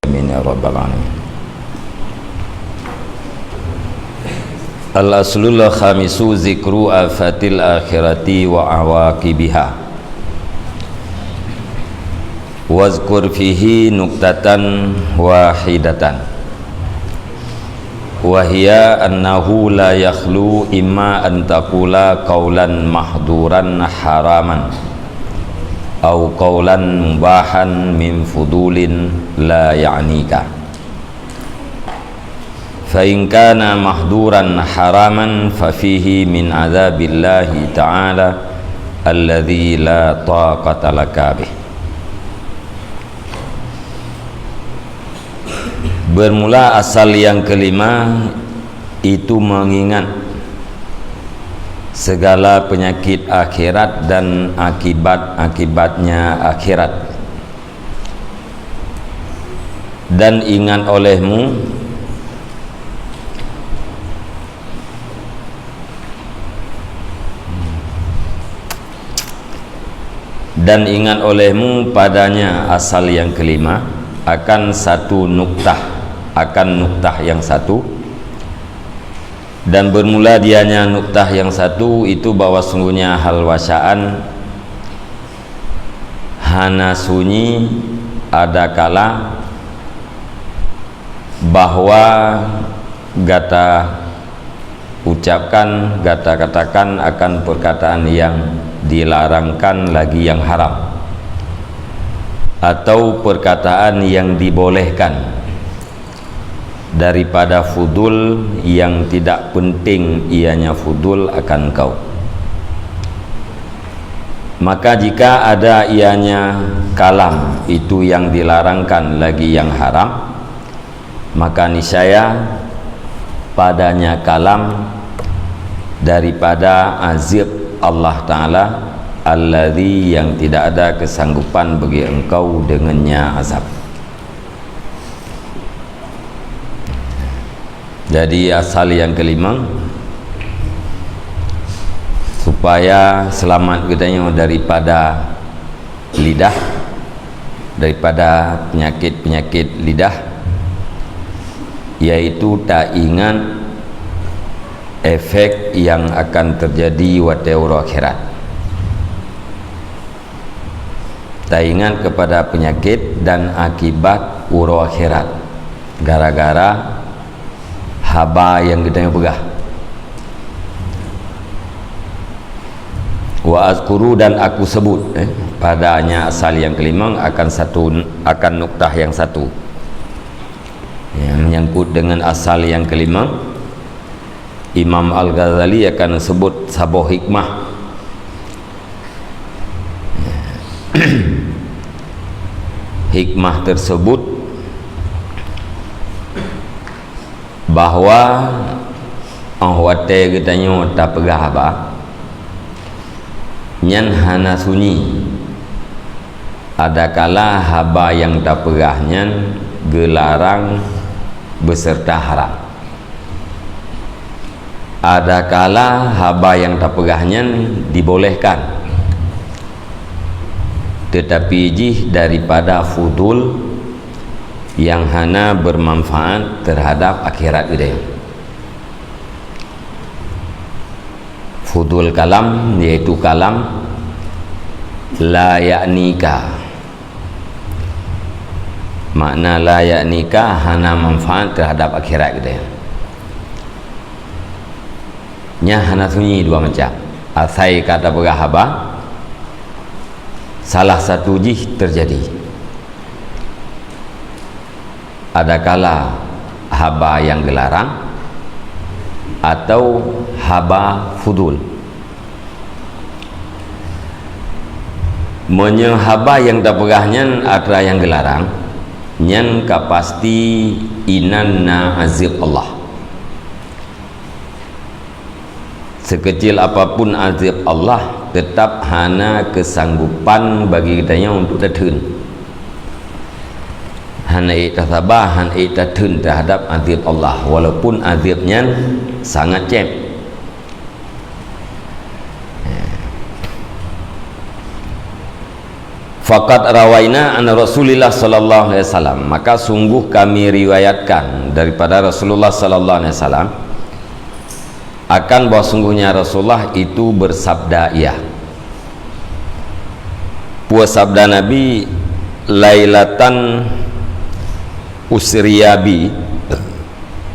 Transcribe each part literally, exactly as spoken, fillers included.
Amin ya rabbal alamin. Al-aslul khamisu zikru afatil akhirati wa awaqibiha. Wazkur fihi nuktatan wahidatan. Wa hiya annahu la yakhlu imma an taqula qaulan mahduran haraman, au qaulan mubahan min fudulin la ya'nika. Fa in kana mahduran haraman, fa fihi min adzabillahi ta'ala alladzi la taqata laka bih. Bermula asal yang kelima, itu mengingat segala penyakit akhirat dan akibat-akibatnya akhirat. Dan ingat olehmu, dan ingat olehmu padanya asal yang kelima akan satu nuktah, akan nuktah yang satu, dan bermula dianya nuktah yang satu itu bahwa sungguhnya hal wasaan hana sunyi adakala bahwa gata ucapkan, gata katakan akan perkataan yang dilarangkan lagi yang haram, atau perkataan yang dibolehkan daripada fudul yang tidak penting ianya fudul akan kau. Maka jika ada ianya kalam itu yang dilarangkan lagi yang haram, maka niscaya padanya kalam daripada azab Allah Ta'ala alladzi yang tidak ada kesanggupan bagi engkau dengannya azab. Jadi asal yang kelima, supaya selamat geutanyoe daripada lidah, daripada penyakit-penyakit lidah, yaitu taingat efek yang akan terjadi watée uroe akhirat. Taingat kepada penyakit dan akibat uroe akhirat gara-gara haba nyang geutanyoe peugah. Wa azkuru, dan aku sebut, eh, padanya asal yang kelima akan satu, akan nuktah yang satu. Ya, menyangkut dengan asal yang kelima, Imam Al-Ghazali akan sebut saboh hikmah. Hikmah tersebut bahwa óh watée geutanyoe tapeugah haba, nyan hana sunyi, adakala haba nyang tapeugah nyan geularang beserta haram. Adakala haba nyang tapeugah nyan dibolehkan, teutapi jih daripada fudul nyang hana bermanfaat terhadap akhirat geutanyoe. Fudul kalam, yaitu kalam la ya'nika. Makna la ya'nika, hana manfaat terhadap akhirat geutanyoe. Nyan hana sunyi dua macam. Asai ka tapeugah haba, salah satu jih terjadi. Adakala haba nyang geularang atau haba fudul. Meunyoe haba nyang tapeugah nyan atra nyang geularang, nyan ka pasti inan na azab Allah. Sekeucil apapun azab Allah, teutap hana keusanggopan bagi geutanyoe untuk tatheun. Hana ék tasaba, hana ék tatheun teuhadab azab Allah, walaupun azab nyan sangat cém. Faqad rawaina an Rasulillah sallallahu alaihi wasallam, maka sungguh kami riwayatkan daripada Rasulullah sallallahu alaihi wasallam, akan bahwa sungguhnya Rasulullah itu bersabda, ia, peue sabda Nabi, "Lailatan usriya bi,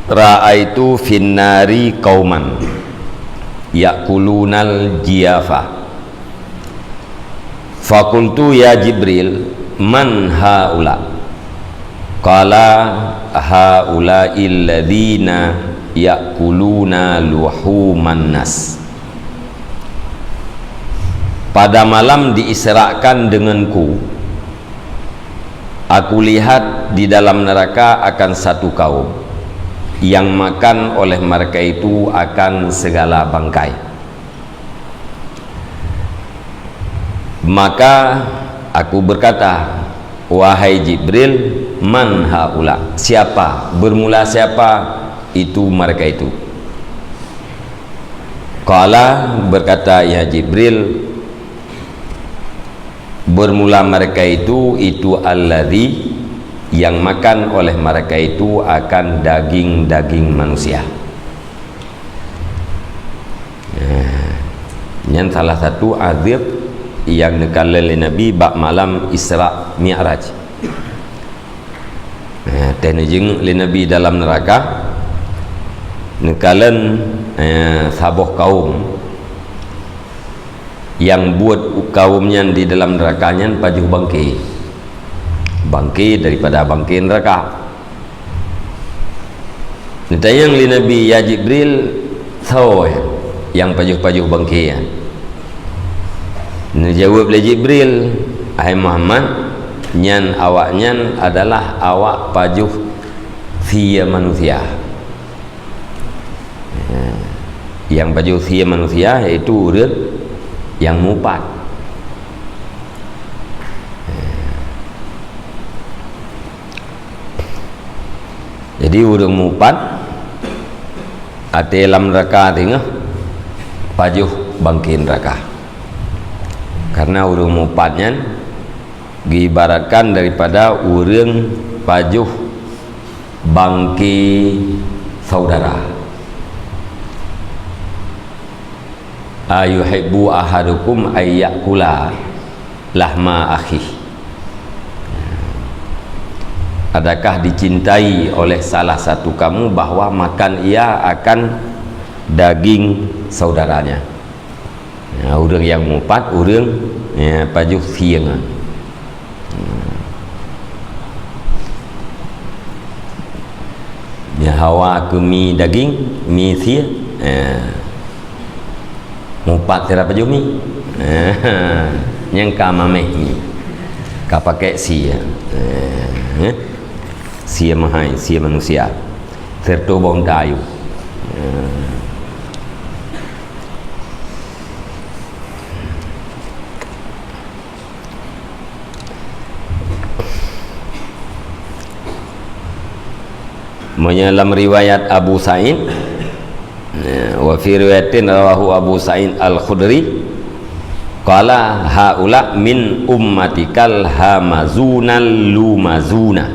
ra'aitu finnari qauman yakulunal jiyafa." Fakultu, "Ya Jibril, man haula?" Qala, "Haula'il ladzina ya'kuluna luhuman nas." Pada malam diisrakan denganku, aku lihat di dalam neraka akan satu kaum yang makan oleh mereka itu akan segala bangkai. Maka aku berkata, "Wahai Jibril, man haula? Siapa? Bermula siapa itu mereka itu?" Qala, berkata ia Jibril, "Bermula mereka itu, itu alladzi, yang makan oleh mereka itu akan daging-daging manusia." Eh, nyan salah satu azab nyang neukalon lé Nabi bak malam Isra Mi'raj. Eh, teuh neujeuet lé Nabi dalam neuraka, neukalon, eh, saboh kaum nyang buet kaum nyan di dalam neuraka nyan pajoh bangke. Bangke daripada bangke neuraka. Neutanyong lé Nabi, "Ya Jibril, soe nyang pajoh-pajoh bangke nyan?" Neujaweueb lé Jibril, "Hai Muhammad, nyan awaknyan adalah awak pajoh sie manusia." Nyang pajoh sie manusia yaitu ureuëng nyang mupat. Jadi ureuëng mupat até lam neuraka teungoh pajoh bangke neuraka. Karena ureuëng mupat nyan geuibaratkan daripada ureuëng pajoh bangke saudara. "Ayuhibbu ahadukum ayyakula lahma akhih?" Adakah dicintai oleh salah satu kamu bahwa makan ia akan daging saudaranya? Ya, ureuëng nyang mupat, ureuëng, ya, pajoh sie nyan. Ya, hawa keu mi daging, mi sie, ya. Mupat sira pajoh mi. Nyang ka mameh mi. Ka pakai sie. Eh, sie meuhai, sie manusia. Serta bong kayu. Eh. Meunyoe lam riwayat Abu Sa'id, ya, wa fi riwayatin rawahu Abu Sa'id Al-Khudri, qala, "Haula min ummatikal hamazunal lumazuna."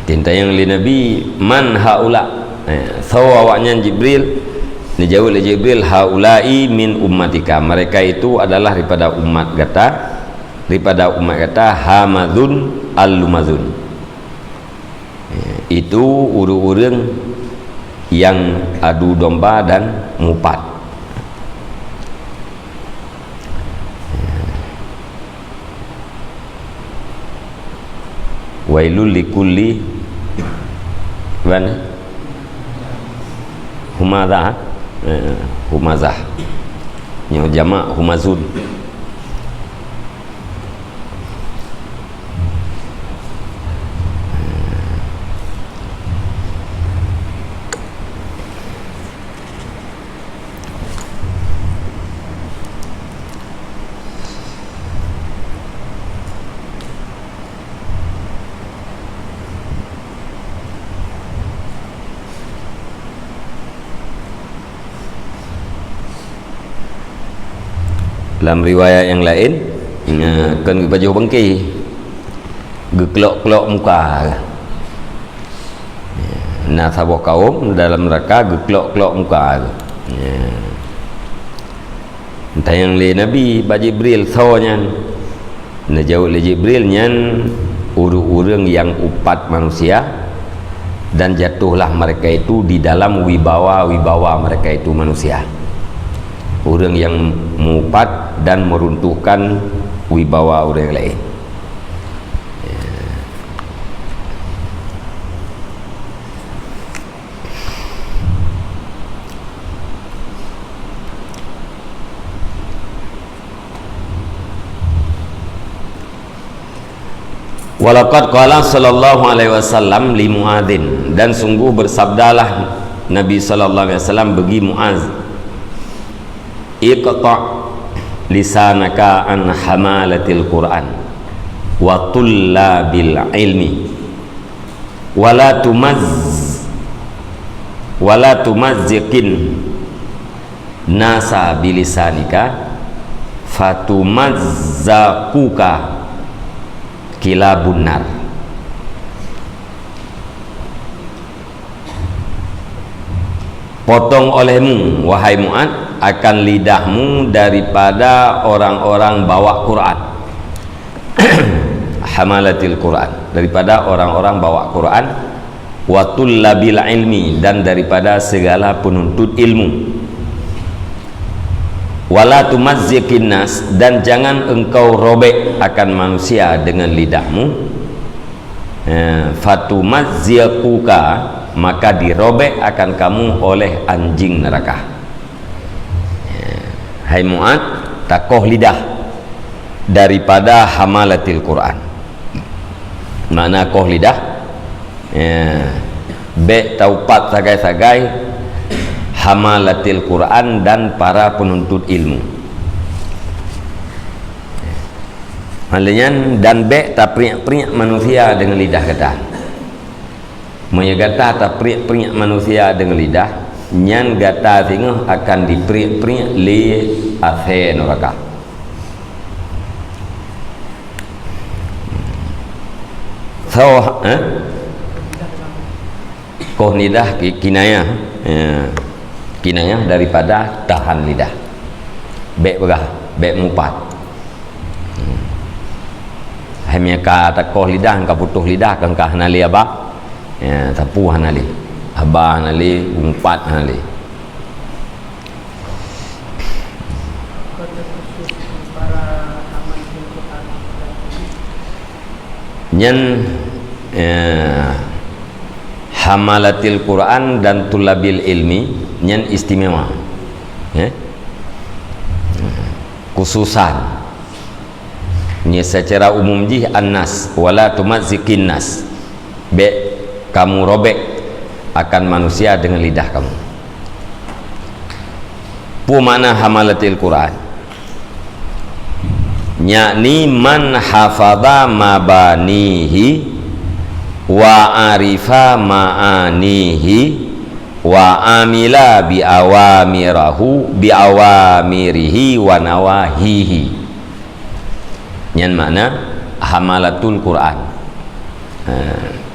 Tintayong lé Nabi, "Man haula?" Eh, soe awaknyan Jibril? Neujaweueb lé Jibril, "Haula'i min ummatika." Mereka itu adalah daripada umat gata, daripada umat gata, hamazun al-lumazun. Eh, itu ureuëng-ureuëng nyang adu domba dan mupat. Wailul likulli, ban? Humazah, eh, humazah. Nyoe jamak humazun. Lam riwayat nyang laén, Nya, kon geupajoh beungke, geuklok-klok muka. Na saboh kaum dalam neuraka geuklok-klok muka. Nya. Tanyong lé Nabi bak Jibril, "Soe nyan?" Neujaweueb lé Jibril, "Nyan ureuëng-ureuëng nyang upat manusia, dan jatuhlah mereka itu di dalam wibawa-wibawa mereka itu manusia." Ureuëng nyang meuupat dan meruntuhkan wibawa ureuëng laén. Walaqad qala sallallahu alaihi wasallam li Muadzin, dan sungguh bersabdalah Nabi sallallahu alaihi wasallam bagi Muaz, "Iqta' lisanaka an hamalatil Qur'an wa tullabil ilmi, wala tumaz-, wala tumazziqin nasa bilisanika, fatumazzaquka kilabun nar." Potong olehmu, wahai Mu'ad, akan lidahmu daripada orang-orang bawa Quran. Hamalatil Quran, daripada orang-orang bawa Quran, wa tullabil ilmi, dan daripada segala penuntut ilmu. Wala tumazziqin nas, dan jangan engkau robek akan manusia dengan lidahmu. Eh, fatumazziquka, maka dirobek akan kamu oleh anjing neraka. Eh, hai Mu'ad, takoh lidah daripada hamalatil Quran. Makna koh lidah, eh, bék taupat sagai-sagai hamalatil Quran dan para penuntut ilmu. Hal nyan, dan bék tapriek-priek manusia deungon lidah gata. Meunyoe gata tapriek-priek manusia deungon lidah, nyan gata singoh akan dipriek-priek lé asèe nuraka. Soe, eh? Koh lidah ki-, kinayah, eh, kinayah daripada tahan lidah. Bék peugah, bék mupat. Hmm. Hai meunyo ka takoh lidah, ka putôh lidah, ka hana lé haba, ya, sapeue hana lé. Haba hana lé, mupat hana lé. Nyan, eh, hamalatil Quran dan tulabil ilmi, nyan istimewa. Eh? Khususan. Nyan secara umum jih annas, wala tumazziqin nas. Bék kamu robek akan manusia dengan lidah kamu. Peue makna hamalatil Quran? Yakni man hafadha mabanihi wa arifa ma'anihi wa amila bi awamirahu, bi awamirihi wa nawahihi. Nyan makna hamalatul Quran. Ha,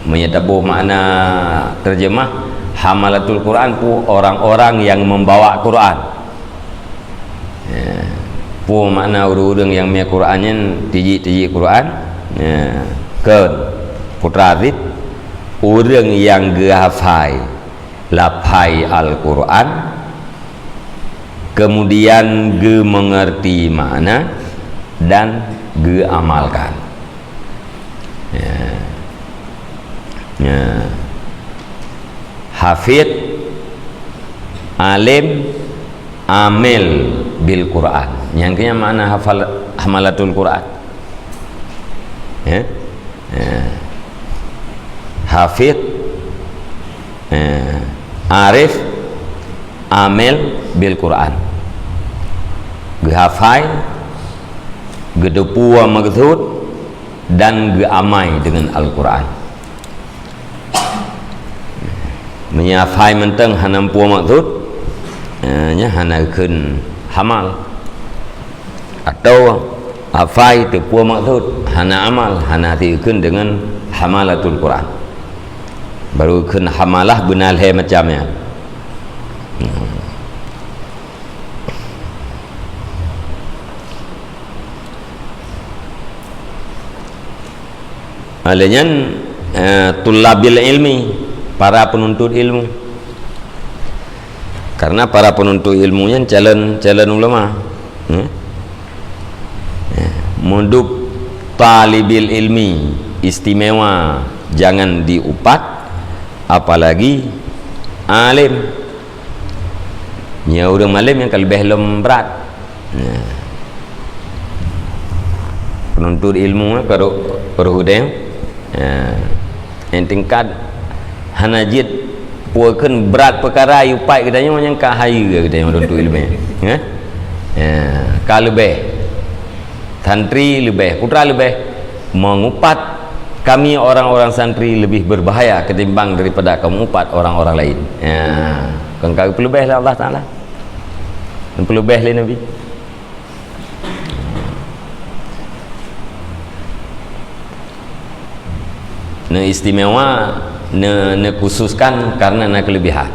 meunyoe taboh makna terjemah, hamalatul Quran peue orang-orang yang membawa Quran. Ha, peue makna ureuëng-ureuëng nyang mie Quran nyan, tiji-tiji Quran. Ha, kheun, putra Aziz, ureuëng nyang geuhafai lafai Al-Quran, kemudian geumeungerti makna dan geuamalkan. Ya. Ya. Hafid, alim, amil bil Quran. Nyang keuh nyan makna hafal, hamalatul Quran. Ya. Eh, hafid, eh, arif, amil bil Quran. Geuhafai, geuteupeue maksud, dan geuamai deungon Al-Quran. Meunyoe hafai mantong hana mupeue maksud, eh, nyan hana geukheun hamal. Atau Hafai teupeue maksud, hana amal, hana teukeun deungon hamalatul Quran. Baru kheun hamalah beuna lhée macam nyan. Oleh nyan, eh, tullabil ilmi, para penuntut ilmu. Karena para penuntut ilmu nyan calon, calon ulama. Hmm? Eh, mudub talibil ilmi istimewa, jangan diupat, apalagi alim. Nyoe ureuëng malém nyang ka leubeh lom brat. Nah. Penuntut ilmu, eh, ka rôh, rôh udeb. Nah. Nyang tingkat hana jeuet peue kheun brat peukara, yue pat geutanyoe nyang ka hayeue geutanyoe penuntut ilmu. Eh? Ya, ka leubeh. Santri leubeh, putra leubeh. Mengupat kami orang-orang santri lebih berbahaya ketimbang daripada kamu upat orang-orang lain. Ya, kan ka geupeulubeh lé Allah Taala. Geupeulubeh lé Nabi. Neuistimewa, ne-, neukhususkan karena na keulebihan.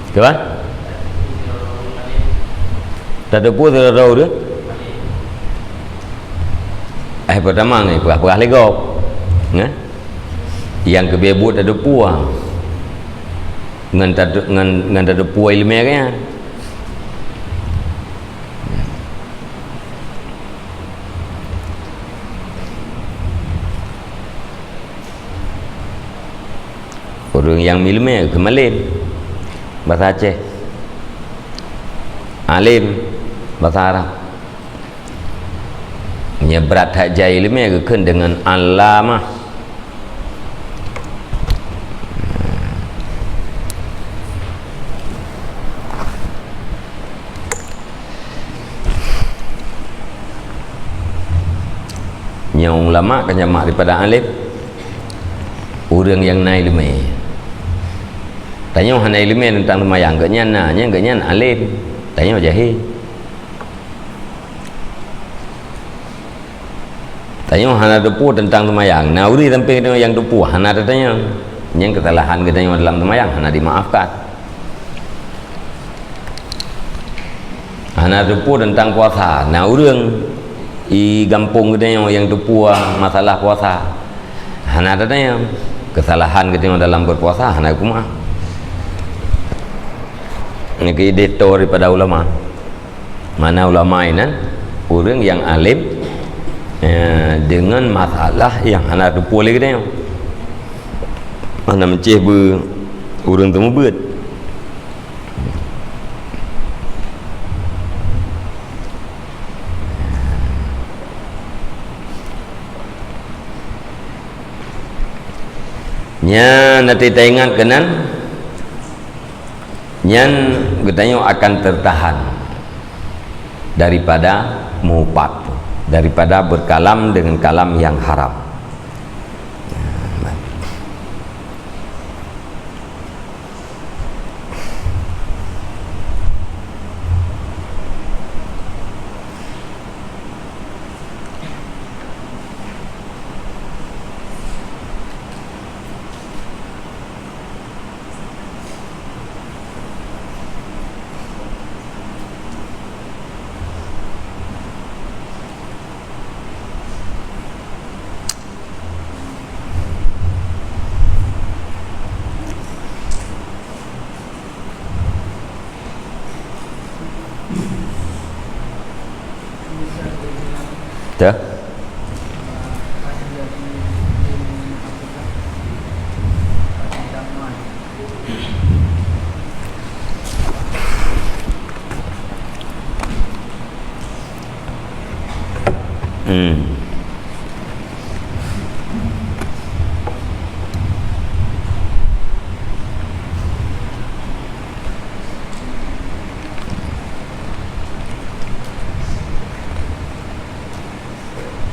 Keuban? Tateupeue sidroe-droe ureuëng? Eh, peurtama ngai peugah-peugah lé gob. Nyan? Nyang keubiet buet tateupeue. Ngon tatu-, ngon, ngon tateupeue iéleumé geuhnyan. Ureuëng nyang iéleumé kheun malém, basa Aceh. Alim, basa Arab. Nyoe brat that jai iéleumé geukheun deungon allamah. Nyoe ulama kan jamak daripada alim, ureuëng nyang na iéleumé. Tanyoe hana iéleumé teuntang seumayang, geuhnyan na, nyan geuhnyan alim, tanyoe jahé. Tanyoe hana teupeue teuntang seumayang, na ureuëng sampéng tanyoe nyang teupeue, hana tatanyong. Nyan keusalahan geutanyoe dalam seumayang hana dimaafkan. Hana teupeue teuntang puasa. Na ureuëng i gampông geutanyoe nyang teupeue masalah puasa. Hana tatanyong. Keusalahan geutanyoe dalam berpuasa hana geupeumeu'ah. Nyan keuh idéh toh daripada ulama. Mana ulama inan ureuëng nyang alim, eh, deungon masalah nyang hana teupeue lé geutanyoe. Hana meucéh beu ureuëng teumeubeuet. Nyan nanti taingat keunan, nyan geutanyoe akan tertahan daripada meuupat, daripada berkalam dengan kalam yang haram. Dah? Hmm.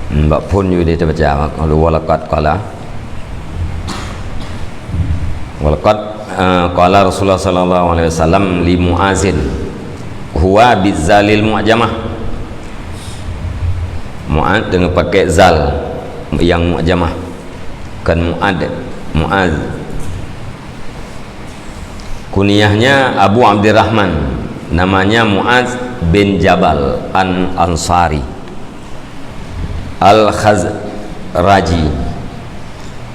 Hmm, bak phon ju deh tabaca, walaqad qala. Walaqad, eh, qala Rasulullah sallallahu alaihi wasallam li Muazin, huwa bizalil mu'jamah. Muaz dengan pakai zal yang mu'jamah. Bukan Muad, Muaz. Kunyahnya Abu Abdurrahman, namanya Muaz bin Jabal An-Ansari. Al-Khazraji,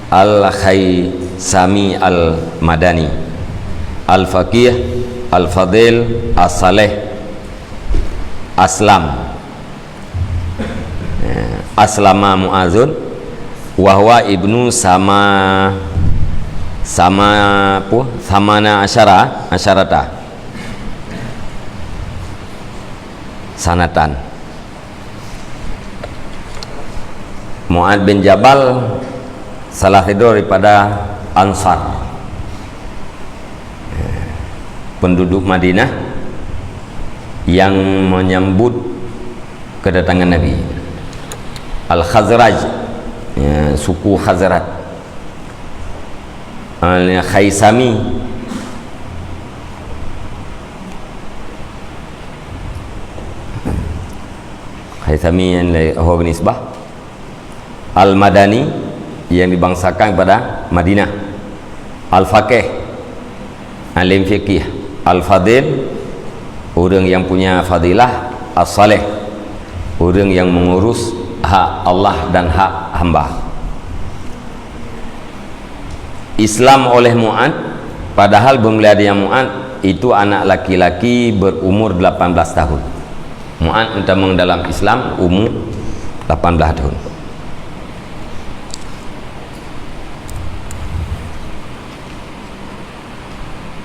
Al-Khaisami Al-Madani, Al-Faqih, Al-Fadil, As-Saleh, Aslam. Eh, Aslama Muazun, wa huwa ibnu sama, sama apa? Samana asyara, asyarata. Sanatan. Mu'ad bin Jabal salah sidroe daripada Ansar, penduduk Madinah yang menyambut kedatangan Nabi. Al-Khazraj, ya, suku Khazraj. Al-Khaisami. Khaisami yang le-, ho nisbah. Al-Madani, yang dibangsakan kepada Madinah. Al-Faqih, alim fikih. Al-Fadil, ureuëng yang punya fadilah. As-Saleh, ureuëng yang mengurus hak Allah dan hak hamba. Islam oleh Mu'ad, padahal beumeuliadanya Mu'ad itu anak laki-laki berumur delapan belas tahun. Mu'ad meutamong dalam Islam umur lapan belas tahun.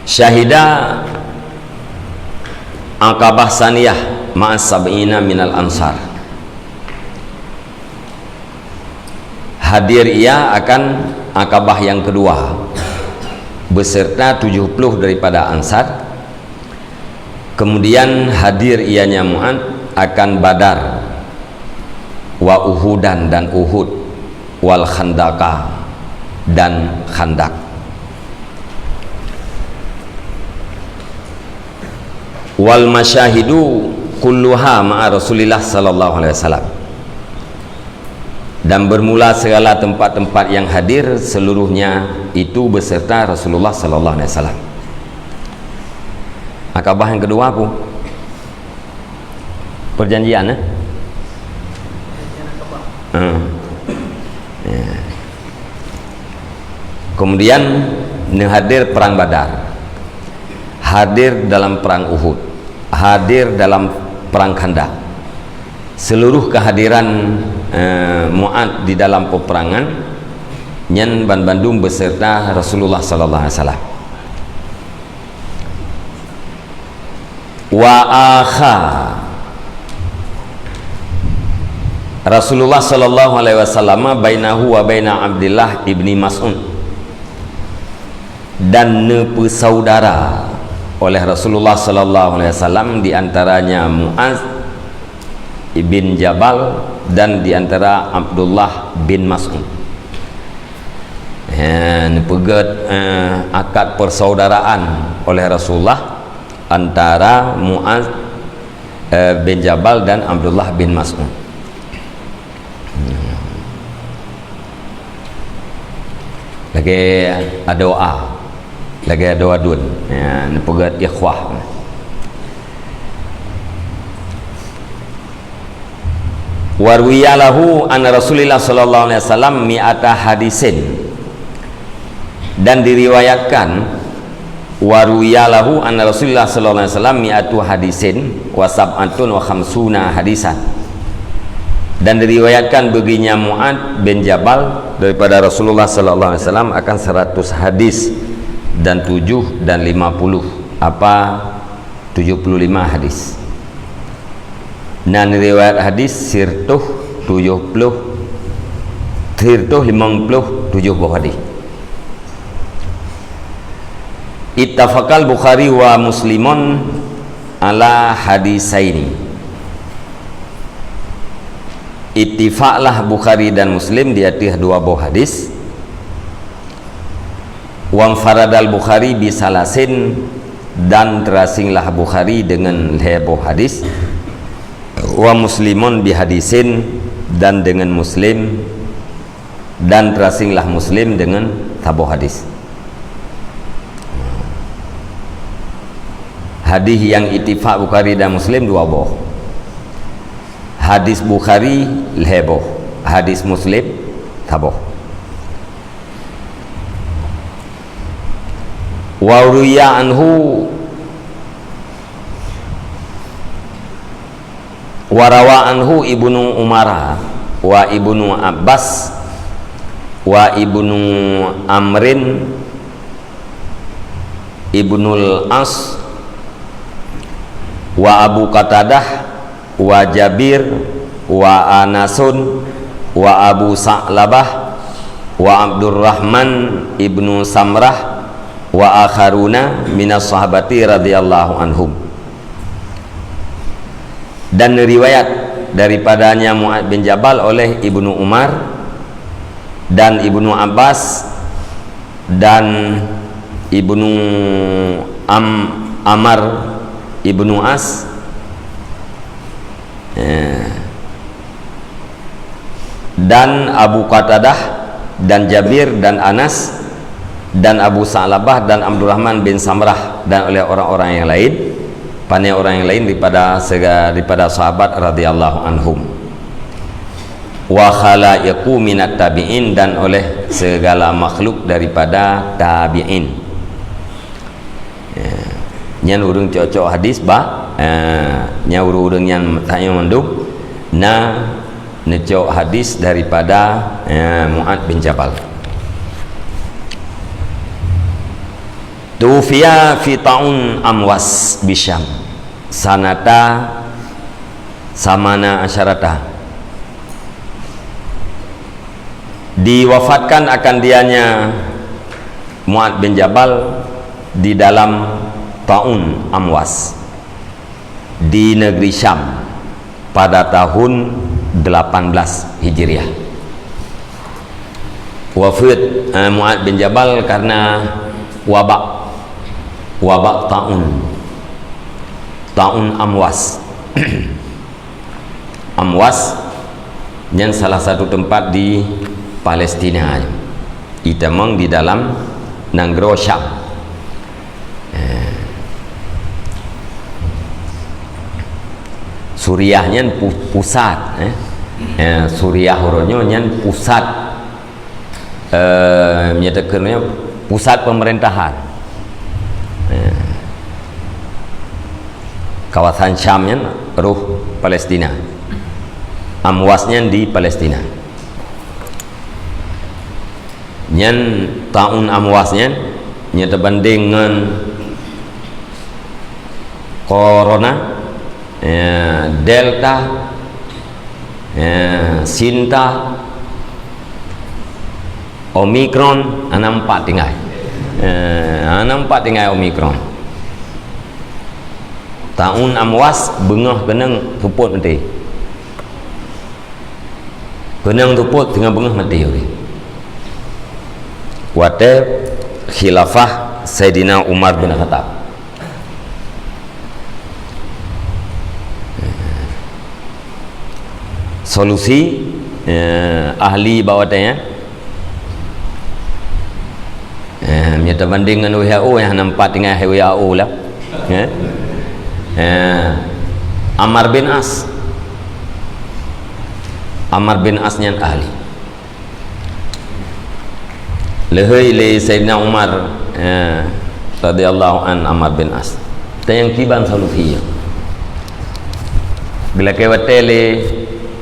Syahida Aqabah Saniyah ma'a sab'ina minal Ansar. Hadir ia akan Aqabah yang kedua beserta tujuh puluh daripada Ansar. Kemudian hadir ianya Mu'ad akan Badar, wa Uhudan dan Uhud, wal Khandaqa dan Khandak. Wal masyahidu kulluha ma'a Rasulillah sallallahu alaihi wasallam. Dan bermula segala tempat-tempat yang hadir, seluruhnya itu beserta Rasulullah sallallahu alaihi wasallam. Akabah yang kedua apa? Perjanjian, eh? Hmm. Ya. Kemudian, neuhadir Perang Badar, hadir dalam Perang Uhud, hadir dalam Perang Khandaq. Seluruh kehadiran, eh, Mu'ad di dalam peperangan nyan banbandum beserta Rasulullah sallallahu alaihi wasallam. Wa akha Rasulullah sallallahu alaihi wasallam bainahu wa baina Abdillah ibni Mas'ud, dan neupeusaudara oleh Rasulullah sallallahu alaihi wasallam di antaranya Muaz bin Jabal dan di antara Abdullah bin Mas'ud. Ya, neupeugét, eh, akad persaudaraan oleh Rasulullah antara Muaz, eh, bin Jabal dan Abdullah bin Mas'ud. Hmm. Lagée adoa, lagée adoa dun. Ya, neupeugét ikhwah. Wa ruwiya lahu anna Rasulillah sallallahu alaihi wasallam mi'ata hadisin. Dan diriwayatkan, wa ruwiya lahu anna Rasulillah sallallahu alaihi wasallam mi'atu hadisin wa sab'atun wa khamsuna hadisan. Dan diriwayatkan baginya Mu'ad bin Jabal daripada Rasulullah sallallahu alaihi wasallam akan seratus hadis dan tujuh dan lima puluh, apa, tujuh puluh lima hadis. Nan riwayat hadis sirtoh tujoh ploh, sirtoh limong ploh tujoh boh hadis. Ittafaqal Bukhari wa Muslimun ala hadisaini. Ittifaklah Bukhari dan Muslim di ateueh dua boh hadis. Wanfaradal Bukhari bisalasin, dan terasinglah Bukhari dengan lhèe boh hadis. Wa Muslimun bihadisin, dan dengan Muslim, dan terasinglah Muslim dengan saboh hadis. Hadis yang ittifak Bukhari dan Muslim dua boh. Hadis Bukhari lhèe boh, hadis Muslim saboh. Wa ruwiya anhu, wa rawa anhu Ibnu Umara wa Ibnu Abbas wa Ibnu Amrin Ibnul As wa Abu Qatadah wa Jabir wa Anasun wa Abu Sa'labah wa Abdurrahman ibnu Samrah wa akharuna minas sahabati radhiyallahu anhum. Dan riwayat daripadanya Mu'ad bin Jabal oleh Ibnu Umar dan Ibnu Abbas dan Ibnu Am-, Amar Ibnu As, eh, dan Abu Qatadah dan Jabir dan Anas dan Abu Sa'labah dan Abdurrahman bin Samrah dan oleh orang-orang yang lain, pane orang yang lain daripada sega-, daripada sahabat radhiyallahu anhum. Wa khalaiqu minat tabi'in, dan oleh segala makhluk daripada tabi'in. Ya. Nyan ureueng cok-cok hadis ba, eh, nyan ureueng-ureueng nyan tanyong mandum na neucok hadis daripada, eh, Mu'ad bin Jabal. Tufiya fi ta'un Amwas bisyam. Sanata samana asyarata. Diwafatkan akan dianya Mu'ad bin Jabal di dalam taun Amwas di negeri Syam pada tahun delapan belas Hijriah. Wafat, eh, Mu'ad bin Jabal karena wabak, wabak taun, taun Amwas. Amwas nyan salah satu tempat di Palestina, itamong di dalam nanggroe Syam. Eh. Suriah nyan pu-, pusat, eh. Eh, Suriah uroe nyoe nyan pusat, eh, meunyoe takheun nyoe pusat pemerintahan. Eh. Kawasan Syam nyan roh Palestina. Amwas nyan di Palestina. Nyan taun Amwas nyan, nyan teubandeng ngon corona, ya, Delta, ya, Sinta, Omicron, hana empat tinggai. Ya, hana empat tinggai Omicron. Taun Amwas beungoh keunong seupôt maté. Keunong seupôt teungoh beungoh maté ureuëng. Watée khilafah Saidina Umar bin Khattab. Solusi, eh, ahli bak watée nyan, eh, meunyoe teubandeng ngon W H O nyang hana empat tinggai W H O lah. Eh? Eh, Ammar bin As. Ammar bin As nyan ahli. Leuhôi lé Saidina Umar, eh, radhiyallahu an Ammar bin As. Tanyong kiban solusi nyan. Geulakée watée lé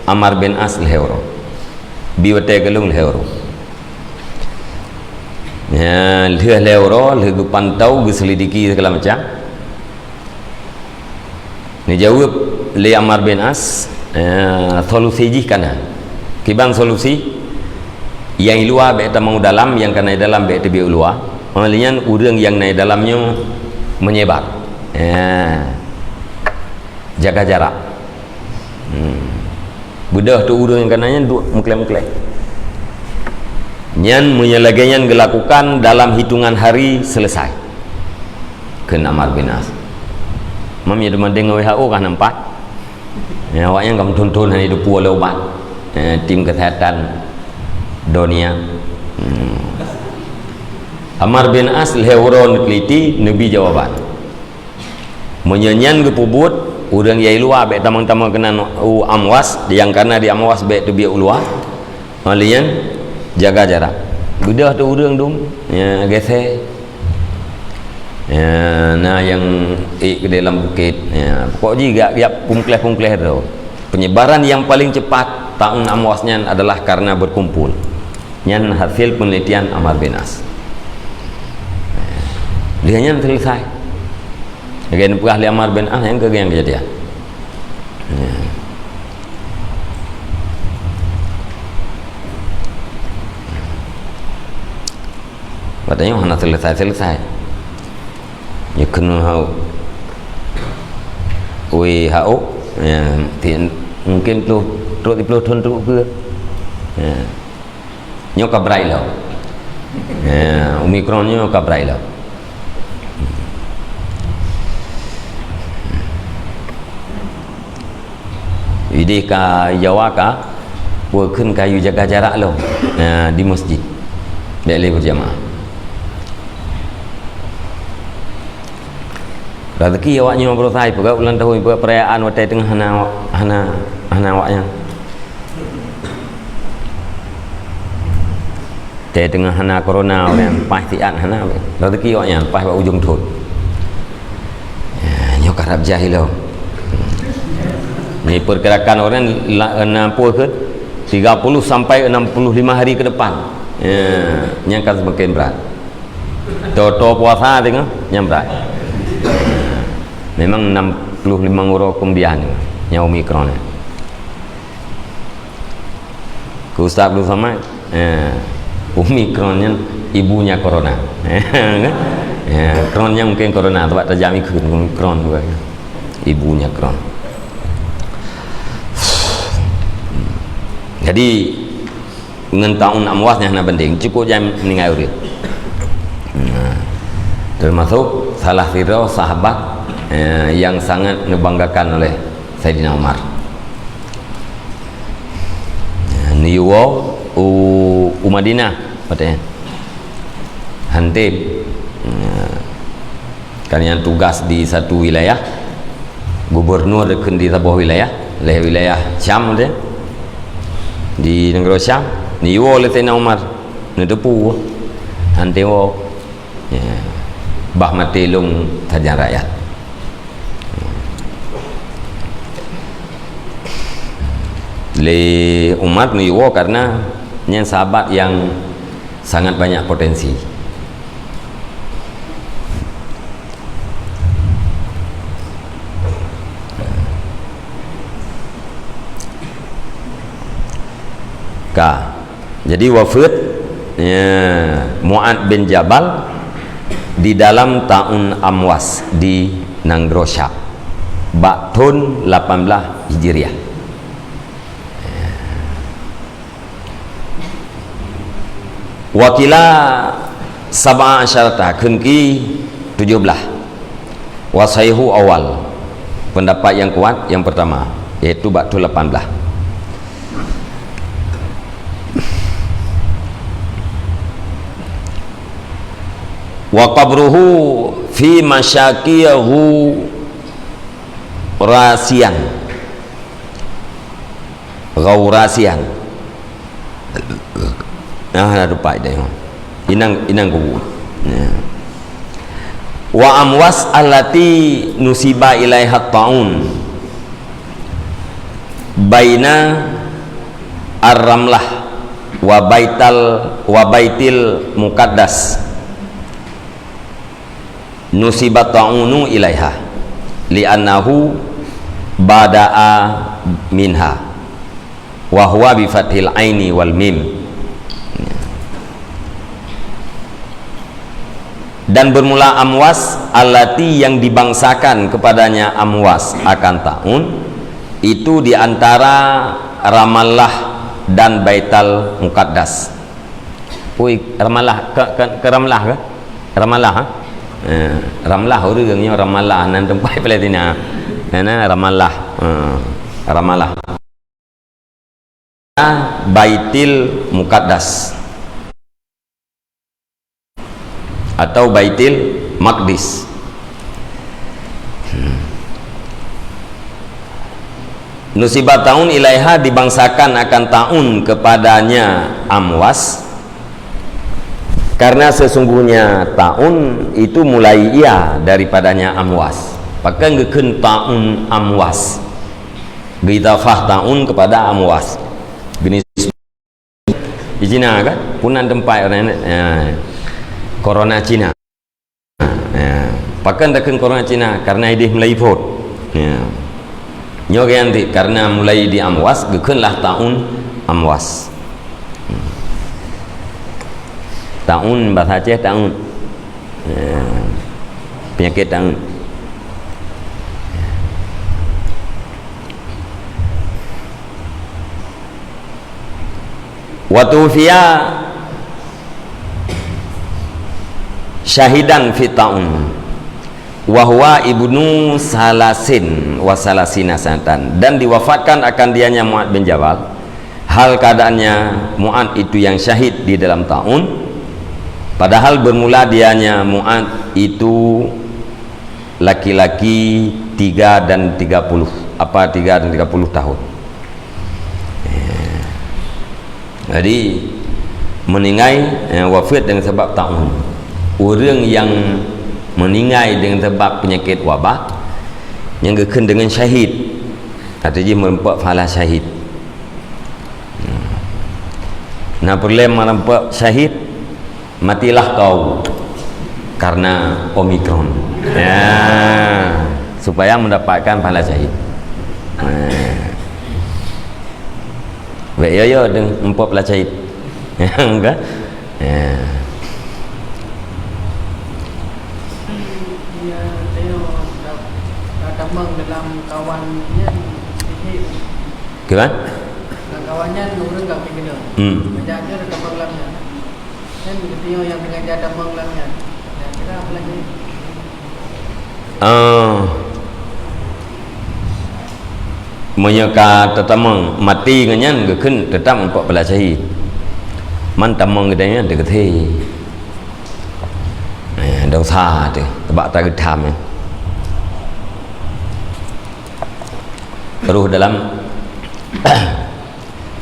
Ammar bin As lhée uroe. Bi watée geulong lhée uroe. Ya, lheueh lhée uroe, lheueh geupantau, geuselidiki segala macam. Neujaweueb lé Ammar bin As, eh, solusi jih kana. Kiban solusi, nyang i luwa bék tamong u dalam, nyang kana i dalam bék teubiet u luwa. Óh lheueh nyan ureuëng nyang na i dalam nyoe meunyebar. Eh, jaga jarak. Hmm. Beudôh teu ureuëng nyang kana nyan duek meukleh-meukleh. Nyan meunyoe lagée nyan geulakukan dalam hitungan hari selesai. Kheun Ammar bin As. Mam ya teuma deungoe W H O kah nampak? Ya, awaknyan ka meuthon-thon hana jiteupeue lé ubat. Eh, tim kesehatan dunia. Hmm. Ammar bin As lhée uroe neuteliti neubi jawaban. Meunyoe nyan geupeubuet, ureuëng nyang luwa bék tamong-tamong keunan u Amwas, nyang kana di Amwas bék teubiet u luwa. Óh lheueh nyan, jaga jarak. Beudôh teu ureuëng dum, ya, geusée. Ya, na nyang ék keudéh lam bukét. Ya, pokok jih gak-gak pungkleh-pungkleh droe. Penyebaran yang paling cepat taun Amwas nyan adalah karena berkumpul. Nyan hasil penelitian Ammar bin As. Dia nyan selesai. Lagée neupeugah lé Ammar bin As nyang keu nyang keujadian. Ya. Watée nyoe hana selesai-selesai. Ya keunoe hau. W H O, ya, ti-, mungkin ploh, trok di ploh thon trok ke. Ya. Nyoe ka brat lom. Ya, Omicron nyoe ka brat lom. Ideh ka Jawa ka, peue kheun ka yue jaga jarak lom, nah, di masjid. Bék lé berjamaah. Rezeki awak nyoe berusaha ipeugah ulang tahun, ipeugah perayaan watée teungoh hana, hana, hana awak nyan. Teuh teungoh hana corona, ureuëng paih siat hana, rezeki awaknyan paih bak ujong thon. Ya, nyoe karab jai lom. Ni perkirakan ureuëng la-, enam puluh ke, tiga puluh sampai enam puluh lima hari ke depan. Ya, nyan kan semakin berat. Toto puasa teungoh, nyan berat. Memang enam puluh lima uroe kemudian, nyan Omicron. Keu Ustaz Abdul Samad, eh, Omicron nyan ibunya corona. Ya, kron nyan mungkin corona, sebab tajam ikheun Omicron juga. Ibunya kron. Jadi, ngon taun Amwas nyan hana banding, cukup jai meuninggai ureuëng. Nah, termasuk salah sidroe sahabat, eh, yang sangat dibanggakan oleh Saidina Umar. Neuyue u, u Madinah, watée nyan. Hantem. Kan nyang tugas di satu wilayah, gubernur dikheun di saboh wilayah, lé wilayah Syam watée nyan. Di nanggroe Syam, neuyue lé Saidina Umar, neuteupeue. Hantem woe. Ya. Bah maté lôn sajan rakyat. Lé Umar neuyue karena nyan sahabat yang sangat banyak potensi. Ka. Jadi wafeuet, ya, Mu'ad bin Jabal di dalam taun Amwas di nanggroe Syam, bak thon lapan belas Hijriah. Wa qila sab'a asyarata, kheun ki tujoh blaih. Wa sahihu awal, pendapat yang kuat yang pertama, yaitu bak thon lapan blaih. Wa qabruhu fi masyaqiyahu rasiyan. Ghaurasian. Nah, ada rupa dia. Inang, inang kubu. Ya. Wa Amwas allati nusiba ilaiha taun baina Ar-Ramlah wa Baital, wa Baitil Muqaddas. Nusiba ta'unu ilaiha, li'annahu bada'a minha, wa huwa bi fathil aini wal mim. Dan bermula Amwas, allati yang dibangsakan kepadanya Amwas akan ta'un, itu di antara Ramallah dan Baital Muqaddas. Ui, Ramallah, ke, ke, ke Ramlah ke? Ramallah, ha? Eh, Ramlah ureueng nyoe Ramallah, nan teumpat Palestina. Nah, nah, Ramallah. Eh, Ramallah. Baitil Muqaddas. Atau Baitil Maqdis. Hmm. Nusiba Ta'un ilaiha, dibangsakan akan Ta'un kepadanya Amwas, karena sesungguhnya Ta'un itu mulai ia daripadanya Amwas. Pakon geukheun Ta'un Amwas? Geudafah Ta'un kepada Amwas. Bini Di Cina kan? Punan teumpat orang ni. Ya. Corona Cina. Ya. Pakon takheun corona Cina? Karena ideh mulai phot. Ya. Nyoe ganti karena mulai di Amwas, geukheun lah Ta'un Amwas. Hmm. Ta'un bahasa Aceh Ta'un. Ya. Penyakit Ta'un. Wa tufiya syahidan fi Ta'un, wa huwa ibnu salasin wa salasina sanatan, dan diwafatkan akan dianya Mu'ad bin Jabal, hal keadaannya Mu'ad itu yang syahid di dalam Ta'un, padahal bermula dianya Mu'ad itu laki-laki tiga dan tiga puluh, apa, tiga dan tiga puluh tahun. Eh, jadi, meninggai, eh, wafat dengan sebab Ta'un. Ureueng nyang meninggai dengan sebab penyakit wabah, nyang geukheun dengan syahid. Atau jih meureumpok pahala syahid. Hmm. Nah, peureulée meureumpok syahid, matilah kau karena Omikron. Ya, supaya mendapatkan pahala syahid. Ha. Baik, ya, ya, deng empok pahala syahid. Kan? Ya. Ya, tengok, dah, dah tamong dalam kawan nyan, sihir. Kiban? Dalam kawan nyan, ureueng ka meukeunong. Hmm. Banyak je dah tamong lam nyan. Kan geutanyoe nyang teungoh jak tamong lam nyan. Kira-kira apa lagi? Ah, meunyoe ka teutamong maté ngon nyan, geukheun teutap empok pahala syahid. Man tamong geutanyoe nyan teugeuthe. Eh, dosa teuh, teubak ta geutham, eh. Roh dalam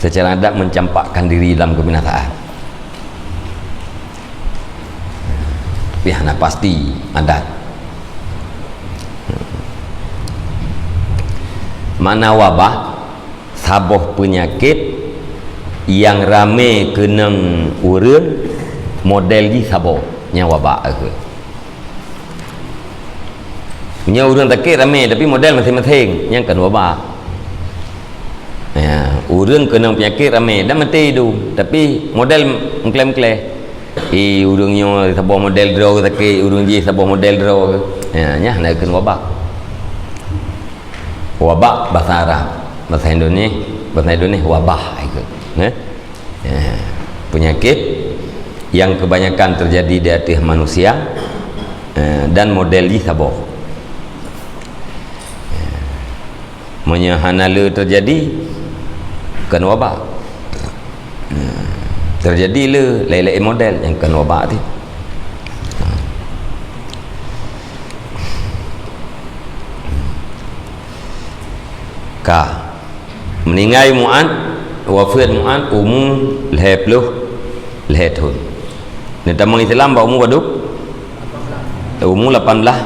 secara adat mencampakkan diri dalam kebinasaan. Tapi hana pasti adat. Makna wabah, saboh peunyakét nyang ramé keunong ureueng, model jih saboh, nyan wabah. Nyoe ureueng sakét ramé, tapi model maséng-maséng, nyan kon wabah. Ya, ureueng keunong peunyakét ramé dan maté dum, tapi model meuklé-meuklé. Eh, ureueng nyoe saboh model droe sakét, ureueng jih saboh model droe. Ya, nyan hana kon wabah. Wabah bahasa Arab, bahasa Indonesia, bahasa Indonesia wabah ikut. Eh? Eh, penyakit yang kebanyakan terjadi di atas manusia, eh, dan model jih saboh. Eh, meunyoe hana le terjadi, kon wabah. Eh, terjadi le lain-lain model nyang kon wabah teuh. Ka. Meuninggai Mu'ad, wafeuet Mu'ad umu lhée ploh lhée thon. Neutamong Islam bak umu padub? Umu lapan blaih,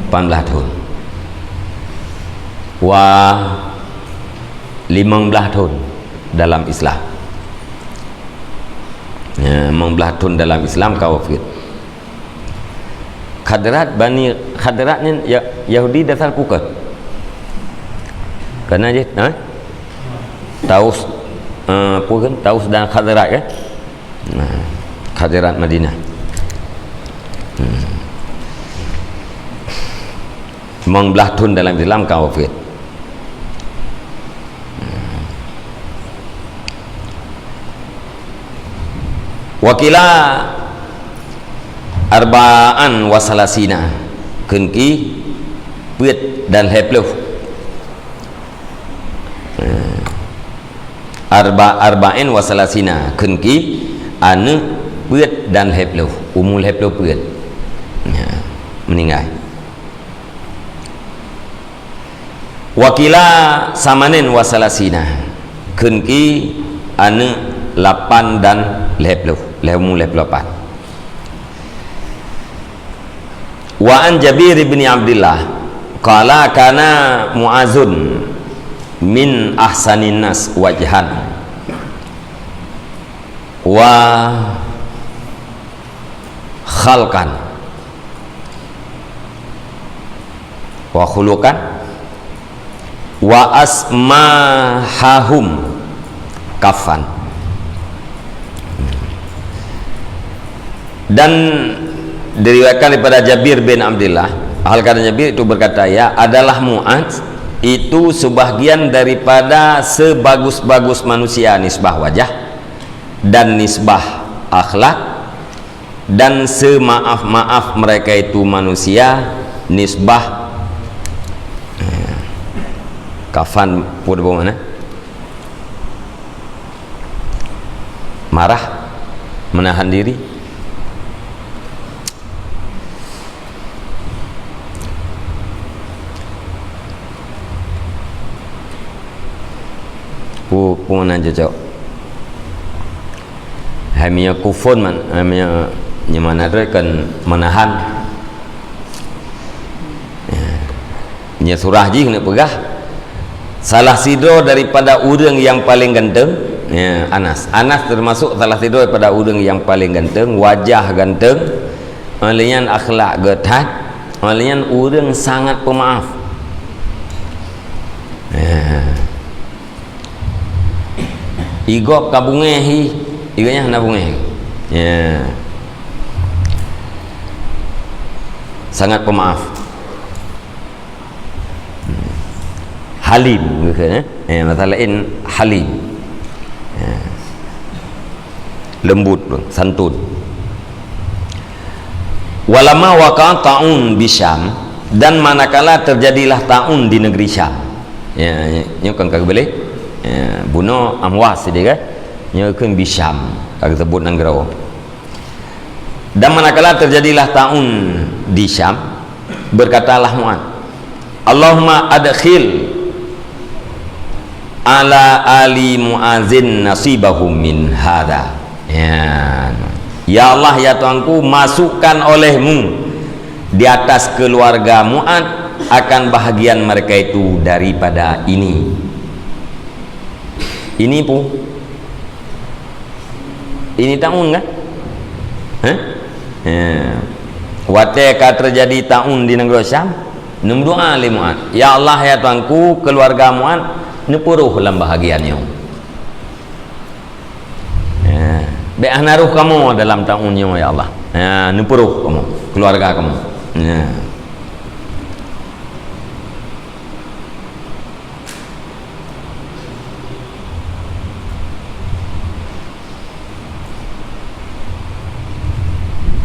lapan blaih thon. Wa limong blaih thon dalam Islam. Ya, limong blaih thon dalam Islam ka wafeuet. Khadrat Bani, Khadrat nyan Ya-, Yahudi dasar ku kah? Kana jih, ha? Taus, eh, apa kan? Taus dan Khadrat kan? Nah, Khadrat Madinah. Hmm. Limong blaih thon dalam Islam ka wafeuet. Hmm. Wa qila arba'an wa salasina, kheun ki peuet dan lhèe plôh. Arba-, arba'in wa salasina, kheun ki aneuk peuet dan lhèe plôh, umu lhèe plôh peuet. Ya, meuninggai. Wa qila samanin wa salasina, kheun ki aneuk lapan dan lhèe plôh, lhèe umu lhèe plôh lapan. Wa an Jabir bin Abdillah qala kana Mu'azun min ahsanin nas wajhan wa khalqan wa khuluqan wa asmahahum kaffan. Dan diriwayatkan daripada Jabir bin Abdillah, hal kana Jabir itu berkata, ya, adalah Mu'az itu sebahagian daripada sebagus-bagus manusia nisbah wajah dan nisbah akhlak, dan semaaf-maaf mereka itu manusia nisbah, eh, kafan, peue teuma makna? Marah, menahan diri. Peue, peue makna cocok? Hai meunyoe kufun man, hai meunyoe, nyoe makna droe kan menahan. Ya. Nyoe surah jih keuneuk peugah, salah sidroe daripada ureuëng nyang paleng ganteng, ya, Anas. Anas teumasok salah sidroe daripada ureuëng nyang paleng ganteng, wajah ganteng, óh lheueh nyan akhlak geuh that, óh lheueh nyan ureuëng sangat peumaaf. Ya. Igob ka beungéh hi, igob nyan hana beungéh. Ya. Sangat peumaaf. Halim, gitu, eh? Eh, bahasa lain, halim. Ya. Lembut, santun. Walamma waqa ta'un di Syam, dan manakala terjadilah ta'un di negeri Syam. Ya, ya, nyoe kan ka geubeleh. Ya, bunoe Amwas sideh kan? Nyoe kheun di Syam, ka geusebut nanggroe. Dan manakala terjadilah ta'un di Syam, berkatalah Mu'az, "Allahumma adkhil ala ali Mu'azin nasibahum min hadha." Ya. Ya Allah, ya Tuhanku, masukkan oleh-Mu di atas keluarga Mu'az akan bahagian mereka itu daripada ini. Ini peue? Ini ta'un kan? Hah? Ya. Watée ka terjadi ta'un di nanggroe Syam, neumeudoá lé Mu'az, "Ya Allah, ya Tuhanku, keuluwarga Mu'az neupeuroh lam bahagian nyoe." Ya. Bék hana roh kamoe dalam ta'un nyoe, ya Allah. Ya, neupeuroh kamoe, keuluwarga kamoe. Ya.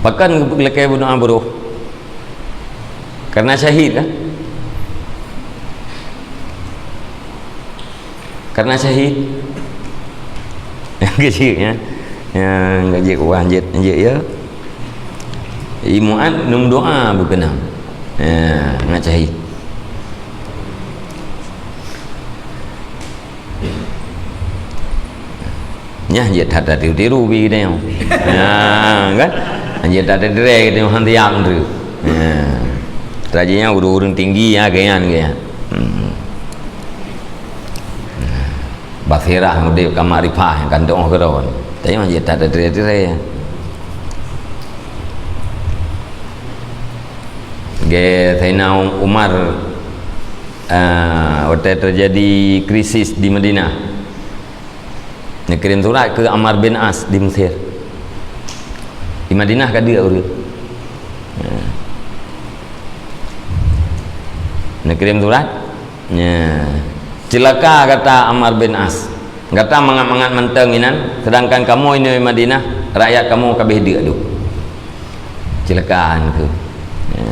Pakon geulakée bunoe beuroh? Karena syahid kan? Karena syahid. Keuchik, ya. Nyang keuchik wah jeuet, jeuet, ya. Imuan neumeudoá beukeunong. Ya, ngat syahid. Nyan jeuet that tiru-tiru bi geutanyoe. Ha, kan? Jeuet that teudeurée geutanyoe han tiam tu. Ha. Tajih nyan ureuëng-ureuëng tinggi, ya, geuyan, geuyan. Hmm. Basirah udeb ka makrifah nyang kan doh keudroe. Tanyoe jeuet that teudeurée-deurée. Gé Saidina Umar, ah, watée teujadi krisis di Madinah, neukirém surat keu Ammar bin As di Mesir. Di Madinah ka deuek ureuëng. Ya. Neukirém surat, ya. Ceulaka gata Ammar bin As. Gata mangat-mangat mantong inan, seudangkan kamoe inoe Madinah Rakyat kamoe ka abéh deuk duek. Cilaka nyan keuh. Ya.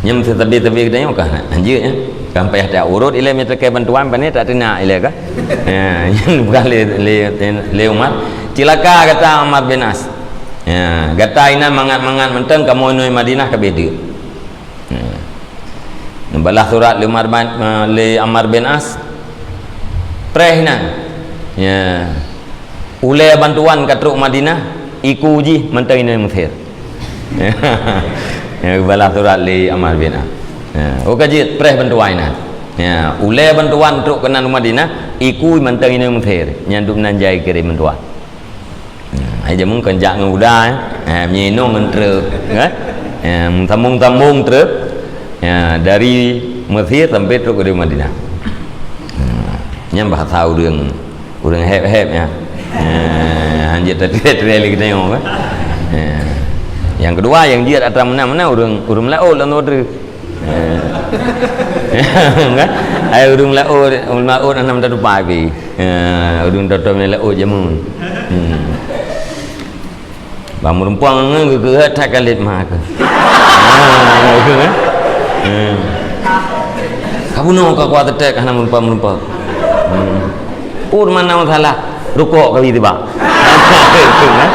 Nyan teutabé-tabé geutanyoe ka hanjeuet, ya. Kan payah taurot ilée meutakée bantuan, pane tak teunak ilée ka. Ya, nyan bukan lé, lé, lé Umar. Cilaka gata Ammar bin As. Ya, gata inan mangat-mangat mantong kamoe inoe Madinah ka abéh deuk. Ya. Neubalah surat lé Umar bin, lé Ammar bin As. Preh inan. Ya. Ulée bantuan ka trok Madinah, iku jih mantong inoe Mesir. Ya, geubalah surat lé Ammar bin As. Ya, oh ka jeuet preh bantuan inan. Ya, ulée bantuan trok keunan u Madinah, iku mantong inoe Mesir. Nyan dum nan jai kirém bantuan. Ya, ai jameun kon jak ngon uda, eh. Eh, meunyoe inong ngon truk, kan? Ya, sambung-sambung truk. Ya, dari Mesir sampai trok u Madinah. Ya, nyan bahasa ureuëng Ureuëng héb-héb nyan. Eh, hanjeuet tatirée-tirée lé geutanyoe, kan? Eh. Nyang keudua, nyang jeuet atra meunan-meunan ureuëng, ureuëng meulaôt lam samudra. Eh. Kan? Ai ureuëng meulaôt, ureuëng meulaôt hana meututoe pih. Eh, ureuëng tutoe meulaôt jameun. Hmm. Bang meureumpang ngon geukeuheut that ka lét ma keuh. Ha, gitu kan? Hmm. Ka bunoe ka kuat teutek hana meureumpang-meureumpang. Hmm. Oh, mana masalah? Rukok kali tiba. Gitu kan?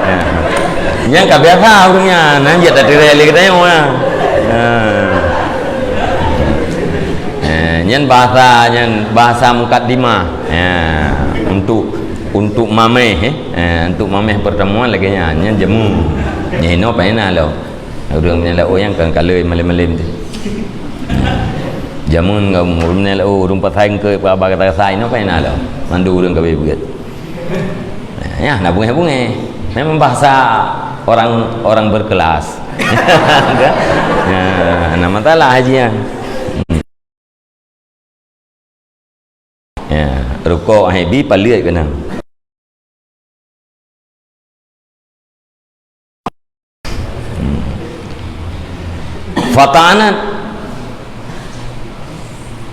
Ya. Nyang ka biasa ureuëng nyan, nan jeuet tatirée lé geutanyoe, ya. Ha. Eh, nyan bahasa, nyan bahasa mukaddimah. Ya, untuk, untuk mameh, eh. Eh, untuk mameh pertemuan lagée nyan, nyan jameun. Nyan inoe paih na lom. Ureuëng meunyoe laôt nyang kan kalheueh malem-malem teuh. Jameun ngon ureuëng meunyoe laôt, ureuëng pasai engkeuek, ba-, ba-, gata sai inoe paih na lom. Mandum ureuëng ka abéh beuet. Nah, ya, na beungéh-beungéh. Memang bahasa orang, orang berkelas. Ya, hana masalah haji nyan. Ya, rukok hai bi paleuet keunan. Hmm. Fata'anat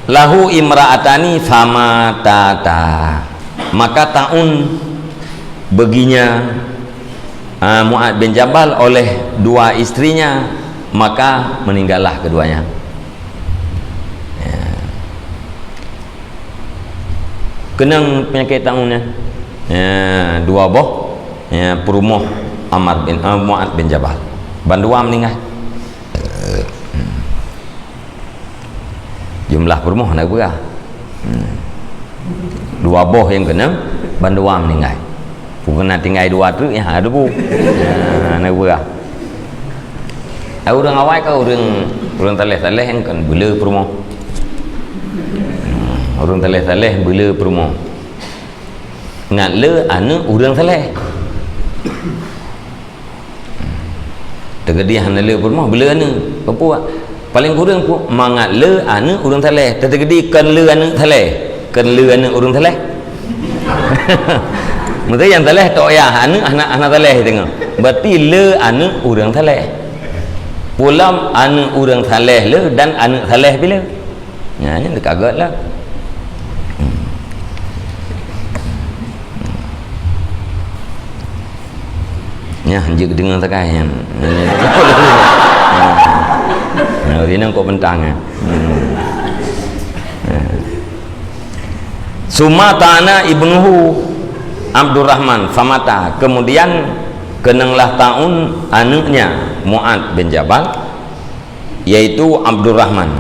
lahu imra'atani famatata. Maka ta'un baginya, ah, Mu'ad bin Jabal oleh dua istrinya, maka meninggallah keduanya. Ya. Keunong peunyakét ta'un nyan. Ya, dua boh, ya, peurumoh Ammar bin, eh, Mu'ad bin Jabal. Bandua meuninggai. Jumlah peurumoh hana geupeugah. Hmm. Dua boh nyang keunong, bandua meuninggai. Bukon na tinggai dua treuk nyang hana teupeu. Ha, hana geupeugah. Ai ureuëng awai ka ureuëng, ureuëng saleh-saleh nyang kon beuleu peurumoh. Hmm, ureuëng saleh-saleh beuleu peurumoh. Ngat le aneuëk ureuëng saleh. Teukeudi hana le peurumoh, beuleu aneuëk. Peue? Paléng kureueng peue? Mangat le aneuëk ureuëng saleh. Teukeudi kon le aneuëk saleh. Kon le aneuëk ureuëng saleh. Meusti nyang saleh tok yah, aneuëk hana, hana saleh teungoh. Berarti le aneuëk ureuëng saleh. Peue lom aneuëk ureuëng saleh le dan aneuëk saleh pih le. Nyan, nyan teuka gét lah. Hmm. Nyan, jeuet deungoe sagai nyan. Nyan, nyan, nyan, kok bentang, ya. Hmm. Ya. Summa ta'ana ibnuhu Abdurrahman famata. Kemudian keunonglah ta'un aneuëknya Mu'ad bin Jabal, yaitu Abdurrahman.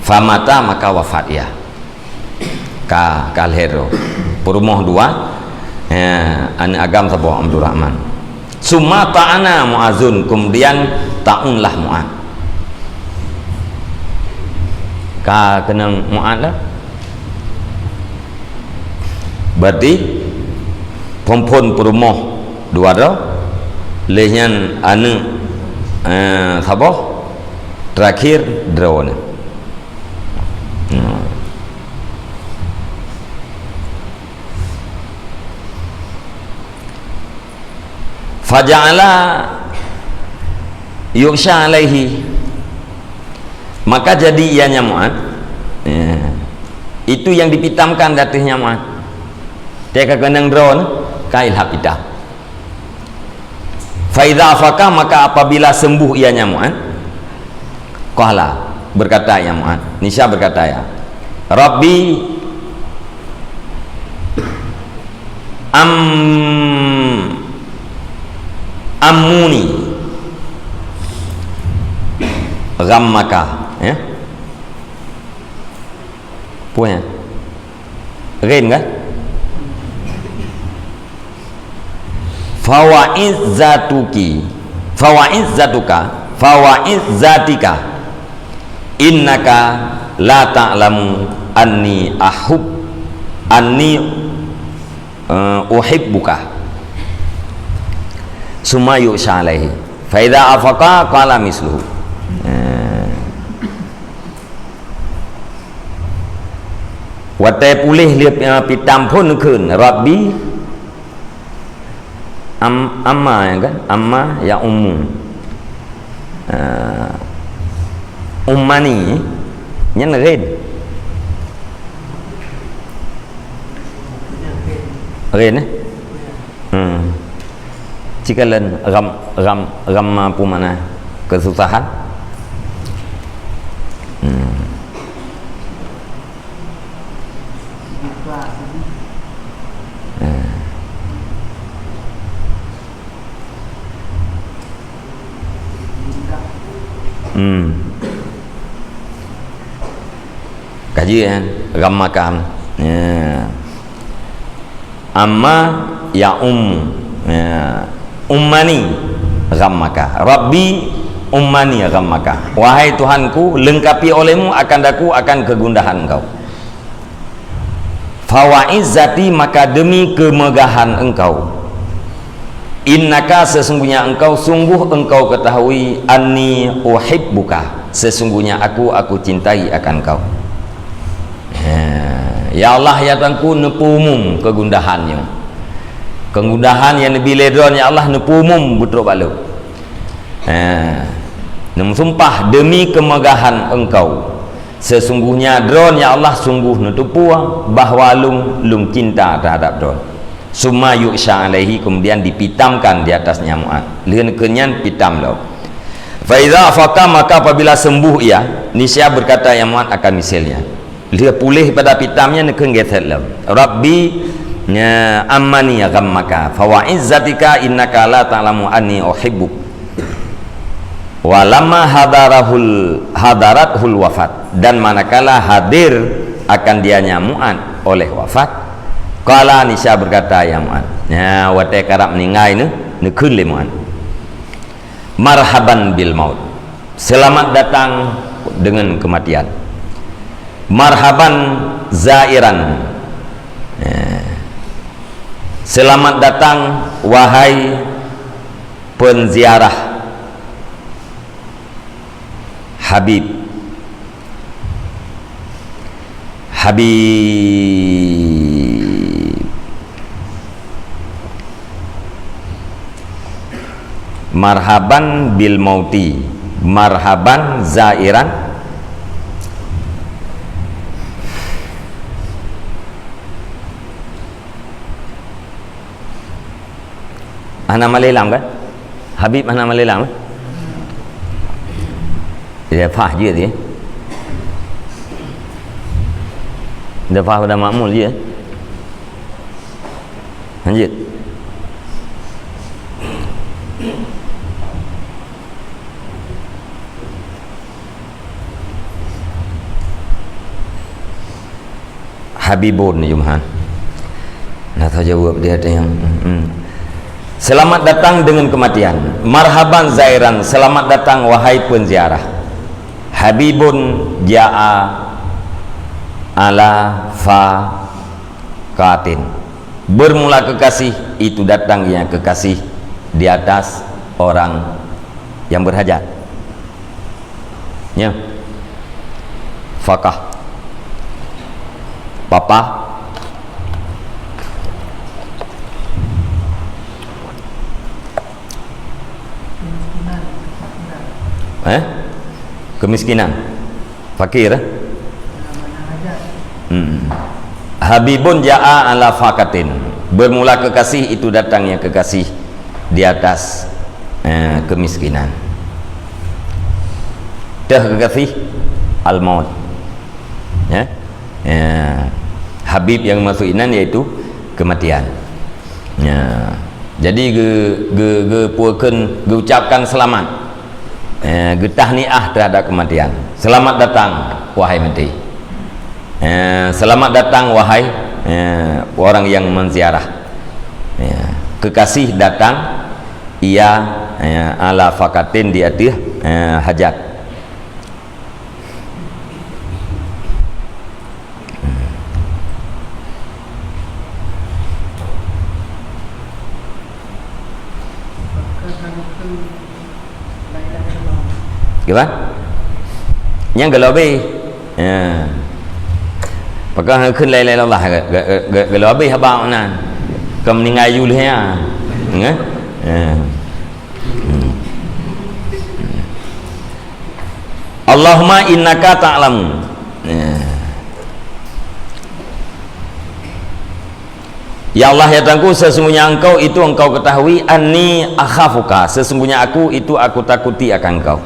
Famata, maka wafat ia. Ka, ka lhée droe. Peurumoh dua, ya, aneuëk agam saboh Abdurrahman. Summa ta'ana Mu'azun, kemudian ta'unlah Mu'ad. Ka keunong Mu'ad lah. Berarti phon-phon peurumoh dua droe, lheueh nyan aneuëk, eh, saboh, terakhir droeneuh. Hmm. Faja'ala yughsha alaihi. Maka jadi ianya Mu'ad. Ya. Itu yang dipitamkan di atasnya Mu'ad. Teuka keunong droeneuh, ka ilhab itam. Fa idza afaqa, maka apabila sembuh ia nyang mu'an, qala, berkata ia mu'an, nisya berkata ia, "Rabbi am-, ammuni ghammaka," ya. Punya. Ghain kan? "Fawa'izzatuki, fawa'izzatuka, fawa'izzatika, innaka la ta'lamu anni ahub, anni, eh, uhibbuka." Summa yughsha alaihi. Fa idza afaqa qala misluhu. Eh. Watée puléh lé, eh, pitam phon neukheun, "Rabbi am-, amma," ya kan? "Amma ya ummu." Eh, "ummani," nyan ghain. Ghain, eh? Hmm. Cikalon gham, gham, ghamma peue makna? Keususahan. Hmm. Hmm. Hmm. Kaji, eh, ghammaka. Ya. Amma ya ummu. Ya. Ummani ghammaka. Rabbi ummani ghammaka. Wahai Tuhanku, lengkapi olehmu akan daku akan kegundahan engkau. Fawa'izzati, maka demi kemegahan engkau. Innaka, sesungguhnya engkau, sungguh engkau ketahui, anni uhibbuka, sesungguhnya aku, aku cintai akan kau. Ha, ya Allah, ya Tuhanku, neupeumum kegundahan nyoe. Kegundahan nyang neubi lé droe, ya Allah, neupeumum beutrok bak lôn. Ha, neumeusumpah demi kemegahan engkau. Sesungguhnya droe, ya Allah, sungguh neuteupeue bahwa lôn, lôn cinta terhadap droe. Summa yughsha alaihi, kemudian dipitamkan di atasnya mu'an. Lheueh keu nyan pitam lom. Fa idza afaqa, maka apabila sembuh ia, niscaya berkata ia mu'an akan misilnya. Lheueh puléh pada pitam nyan neukheun gét lom. Rabbi, ya, ammani ghammaka, fa wa izzatika innaka la ta'lamu anni uhibbuk. Walamma hadarahul, hadarathul wafat, dan manakala hadir akan dianya mu'an oleh wafat, qala, niscaya berkata ia mu'an. Nya, watée karab meuninggai neu, neukheun lé mu'an, "Marhaban bil maut." Selamat datang dengan kematian. "Marhaban zairan." Ya. Selamat datang, wahai penziarah Habib. Habib. Marhaban bil mauti. Marhaban zairan. Hana malée lam kan? Habib hana malée lam, eh? Dia fah je dia. Dia fah pada makmul je. Lanjut. Habibun, Yumhan. Nah, tahu jawab dia ada yang, hmm. Selamat datang dengan kematian. Marhaban zairan, selamat datang wahai penziarah. Habibun jaa ala faqatin. Bermula kekasih, itu datang yang kekasih di atas orang yang berhajat. Ya. Fakah. Papa. Eh? Kemiskinan. Fakir, eh? Hmm. Habibun ja'a ala faqatin. Bermula kekasih itu datang yang kekasih di atas, eh, kemiskinan. Teuh kekasih, al-maut. Ya. Ya. Habib yang masuk inan yaitu kematian. Ya. Jadi ge, ge, geupukeun, geucapkan selamat. Eh, geutahniah terhadap kematian. Selamat datang, wahai mati. Eh, selamat datang, wahai, eh, orang yang menziarah. Ya. Kekasih datang, ia, eh, ala faqatin, di ateueh, eh, hajat. Gimana? Nyang geulabe. Ya. Pakon kheun la ilaha illallah, ge, ge, ge, geulabe haba meunan. Ka meuninggai yue lheueh nyan. Ya. Ya. Hmm. Allahumma innaka ta'lamu. Ya. Ya Allah, ya Tuhanku, sesungguhnya Engkau itu Engkau ketahui, anni akhafuka, sesungguhnya aku itu aku takuti akan Engkau.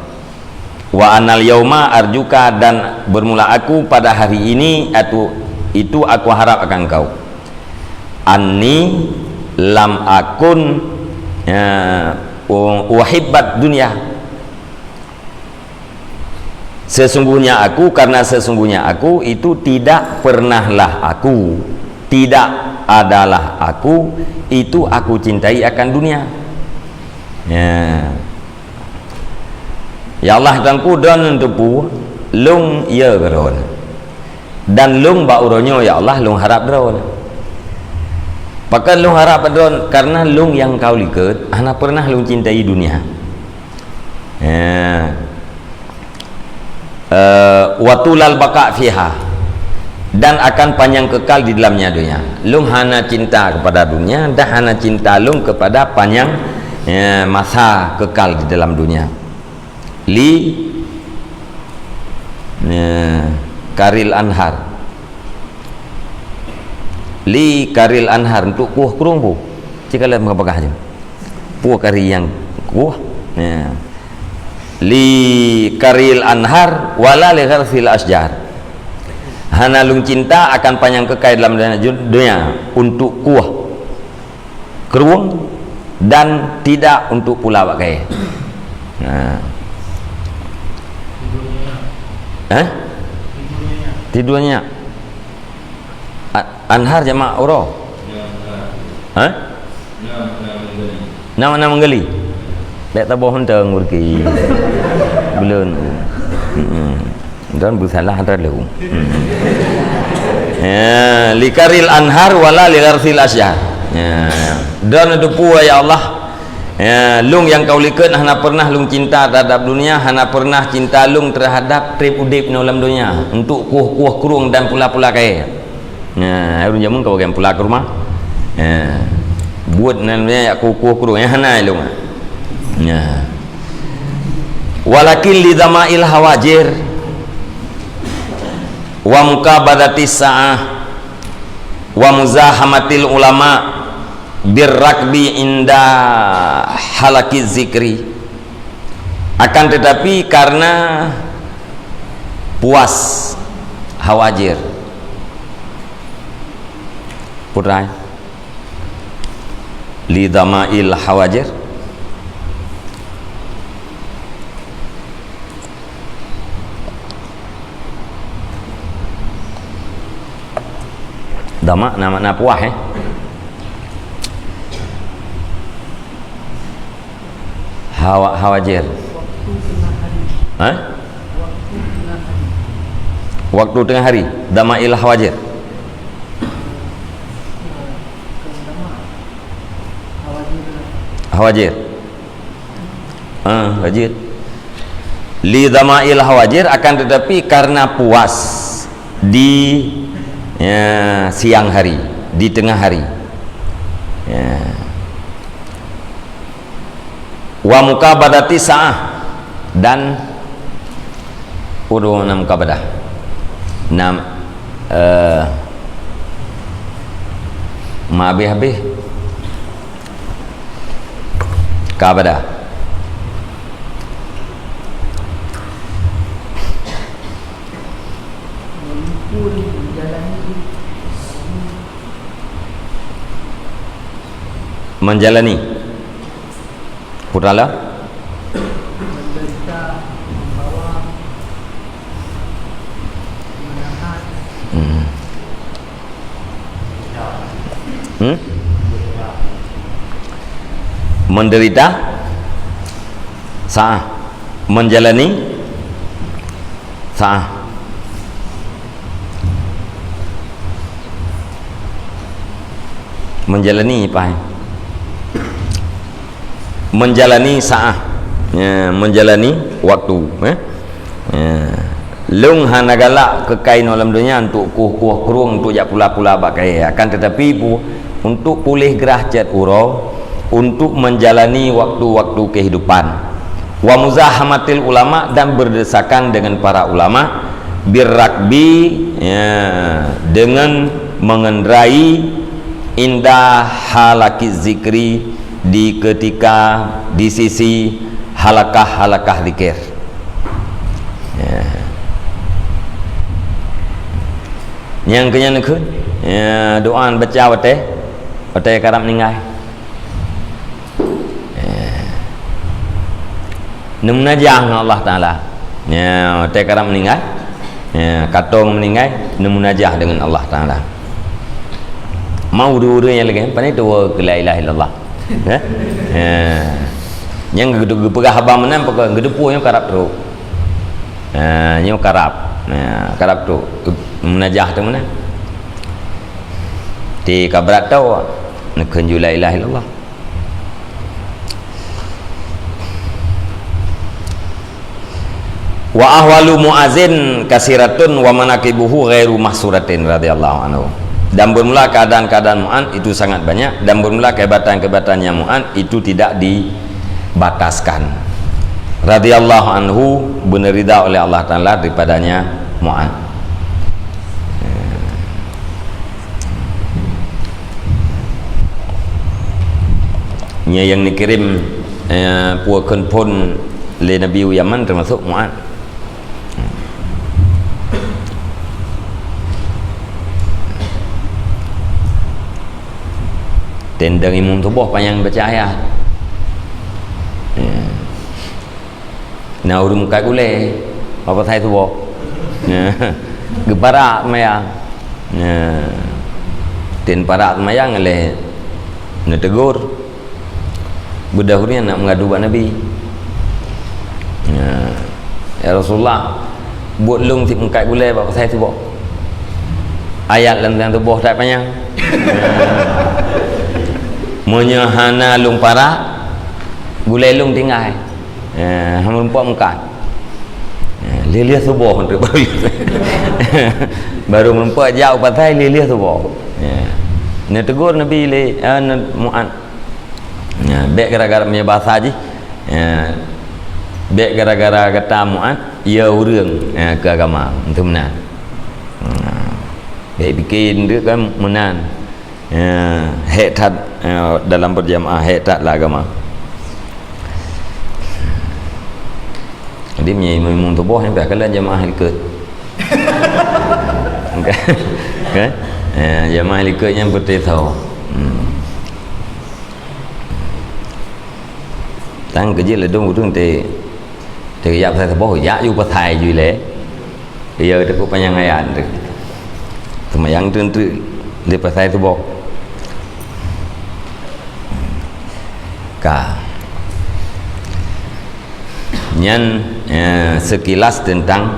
Wa anal yauma arjuka, dan bermula aku pada hari ini, atu-, itu aku harap akan Engkau. Anni lam akun, ya, u-, uhibbat dunya. Sesungguhnya aku, karena sesungguhnya aku itu tidak pernahlah aku, tidak adalah aku, itu aku cintai akan dunia. Ya. Ya Allah, Tuhanku, droeneuh teupeu, lôn yö keu droeneuh. Dan lôn bak uroe nyoe, ya Allah, lôn harab droeneuh. Pakon lôn harab droeneuh? Karena lôn nyang ka u likot, hana pernah lôn cintai dunia. Ya. Eh, wa tulal baqa fiha, dan akan panjang kekal di dalamnya dunia. Lôn hana cinta kepada dunia dan hana cinta lôn kepada panjang, ya, masa kekal di dalam dunia. Li, ya, karil anhar. Li karil anhar, untuk kueh krueng pu. Cik kalian meupeugah je. Pu kari nyang kueh. Ya. Li karil anhar, wala li gharsil asjar. Hana lôn cinta akan panyang keukai dalam dunia untuk kueh krueng dan tidak untuk pula bak kayèe. Nah. Hah? Tidur nyenyak. A-, anhar jamak uroe? Hah? Nama-nama menggali. Bèk taboh mantong ureueng. Belum. Hmm. Dan bersalah terlalu. Hmm. Ya, likaril anhar wala ligarsil asjar. Ya. Dan itu pula, ya Allah, ya, lôn nyang ka u likot hana pernah lôn cinta terhadap dunia, hana pernah cinta lôn terhadap trép udép nyoe lam dunia, untuk kueh-kueh krueng dan pula-pula kayèe. Nah, ureueng jameun ka bagian pula keu rumoh. Ya. Buet nan ya kueh-kueh krueng, ya, hana lôn. Ya. Walakin li dhama'il hawajir wa mukabadatis sa'ah wa muzahamatil ulama birrakbi inda halakiz zikri. Akan tetapi, karena puas hawajir. Putra, li dhama'il hawajir. Dhama na makna puas, eh. Hawa-, hawajir. Hah? Waktu tengah hari. Dhama'il hawajir. Hawajir. Ah, hawajir. Li dhama'il hawajir, akan tetapi karena puas di, ya, siang hari, di tengah hari. Ya. Wa mukabadati sa'ah, dan udu nam mukabadah. Nam, eh, Ma habéh-habéh. Ka pada. Menjalani. Putra lah. Hmm. Hmm? Menderita saah, menjalani saah. Menjalani apa? Menjalani saah. Ya, menjalani waktu, eh. Ya. Lôn hana galak keukai nyoe lam donya untuk kueh-kueh krueng, untuk jak pula-pula bak kayèe. Akan tetapi pu-, untuk puléh grah cit uroe, untuk menjalani waktu-waktu kehidupan. Wa muzahamatil ulama, dan berdesakan dengan para ulama, birrakbi, ya, dengan mengendarai inda halaki zikri, di ketika, di sisi halakah-halakah zikir. Ya. Nyang keu nyan kheun, ya, doa baca watèe, watèe karab meuninggai. Ya. Neumunajah ngon Allah Taala. Ya, watèe karab meuninggai. Ya, ka tô meuninggai, neumunajah dengan Allah Taala. Mau ureueng-ureueng nyang lagèe, pane tuwoe keu la ilaha illallah. Eh? Eh. Nyang geu-, geupeugah haba meunan, pokok geuteupue nyoe karab trok. Eh, nyoe karab. Eh, karab trok. Munajah teuk meunan. Di kabrat tau, neukheun ju la ilaha illallah. Wa ahwalu Mu'azin kasiratun wa manaqibuhu ghairu mahsuratin radhiyallahu anhu. Dan bermula keadaan-keadaan Mu'ad itu sangat banyak, dan bermula kehebatan-kehebatannya Mu'ad itu tidak dibataskan. Radhiyallahu anhu, beuna ridha oleh Allah Taala daripadanya Mu'ad. Nyan nyang neukirém, eh, peue kheun phôn lé Nabi u Yaman teumasok Mu'ad. Tendang imum suboh panyang baca ayat. Ya. Na ureueng meukat gulèe, bak pasai suboh. Geuparak seumayang. Nah, ten parak seumayang lé neutegur. Beudôh ureueng nak meungadu bak Nabi. Nah, "Ya Rasulullah, buet lôn cit meukat gulèe bak pasai suboh. Ayat lam seumayang suboh that panyang. Meunyoe hana lôn parak, gulèe lôn tinggai." Eh, hana meurumpok meukat. Eh, lheuh-lheuh suboh tu baru. Baru meurumpok jak u pasai lheuh-lheuh suboh. Eh. Neutegur Nabi lé, eh, ne-, Mu'ad. Eh, bèk gara-gara meunyoe basa jih. Eh, bèk gara-gara gata Mu'ad, ya ureueng, eh, keu agama. Itu meunan. Eh, bèk pikir tu kan meunan. Ya, hék that, ya, dalam berjamaah hék that lam agama. Jadi, meunyoe imum-imum suboh nyan payah kalon jamaah likot. Kan? Ya, jamaah likot nyan beutôi tho. Hmm. Tan keujeuet ladôm ureueng teuh, teuh jak pasai suboh, jak ju pasai ju ilèe. Iya, teupeu panyang ayat tu. Seumayang treuk-treuk di pasai suboh. Ka. Nyan, eh, sekilas tentang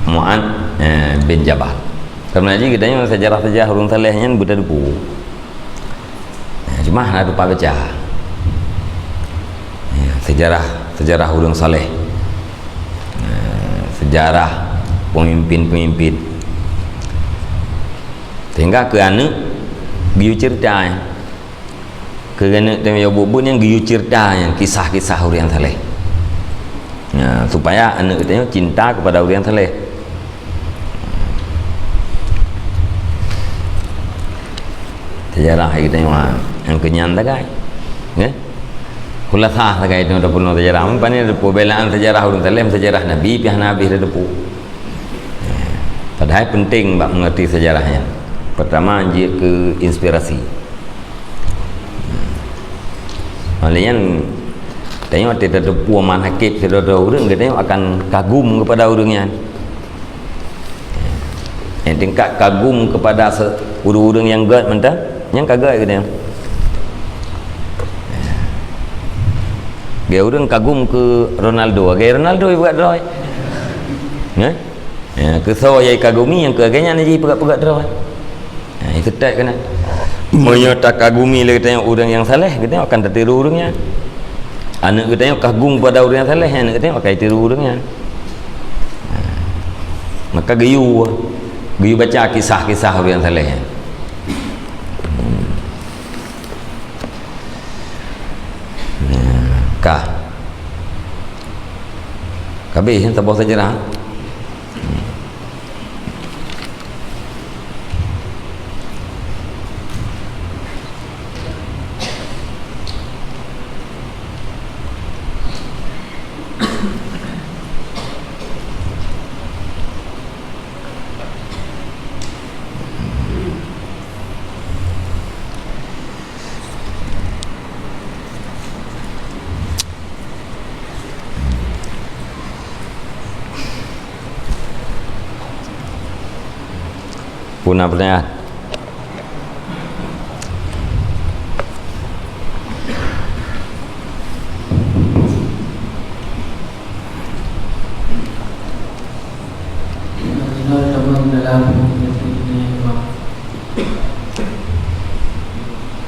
Mu'ad, eh, bin Jabal. Karena jih geutanyoe sejarah-sejarah ureueng saleh nyan beuteupeue. Ya, cuma hana teupeu baca. Ya, sejarah, sejarah ureueng saleh. Ya, sejarah pemimpin-pemimpin. Sehingga keu aneuk geuyue cerita nyan. Keu aneuk teuma buet-buet nyan geuyue cerita nyan, kisah-kisah ureueng saleh. Ya, supaya aneuk geutanyoe cinta kepada ureueng saleh. Sejarah geutanyoe, ha, nyang keunyan sagai. Nggih? Khulasah sagai tanyoe tapeurunoe sejarah. Meupan nyoe tapeubelaan sejarah ureuëng saleh, sejarah Nabi pih hana habéh tateupeue. Padahai penting bak mengerti sejarah nyan. Pertama, jeuet keu inspirasi. Oleh nyan, tanyoe watée tateupeue manakib sidroe-droe ureuëng, geutanyoe akan kagum kepada ureuëng nyan. Nyang tingkat kagum kepada se-, ureuëng-ureuëng nyang gét mantong, nyang ka gét geutanyoe. Gét ureuëng kagum keu Ronaldo, gét Ronaldo jipeugét droe. Nggih? Ya, keu soe nyang jikagumi, nyang keu lagée nyan jipeugét-peugét droe. Ha, itu tak kena. Meunyoe takagumi lé geutanyoe ureuëng nyang saleh, geutanyoe akan tatiru ureuëng nyan. Aneuëk geutanyoe kagum kepada ureuëng nyang saleh, aneuëk geutanyoe akan tiru ureuëng nyan. Ha. Maka geuyue, geuyue baca kisah-kisah ureuëng nyang saleh nyan. Hmm. Ya, ka. Ka habéh, ya, saboh sejarah. Peue na peutanyaan? Inoe teuma dalam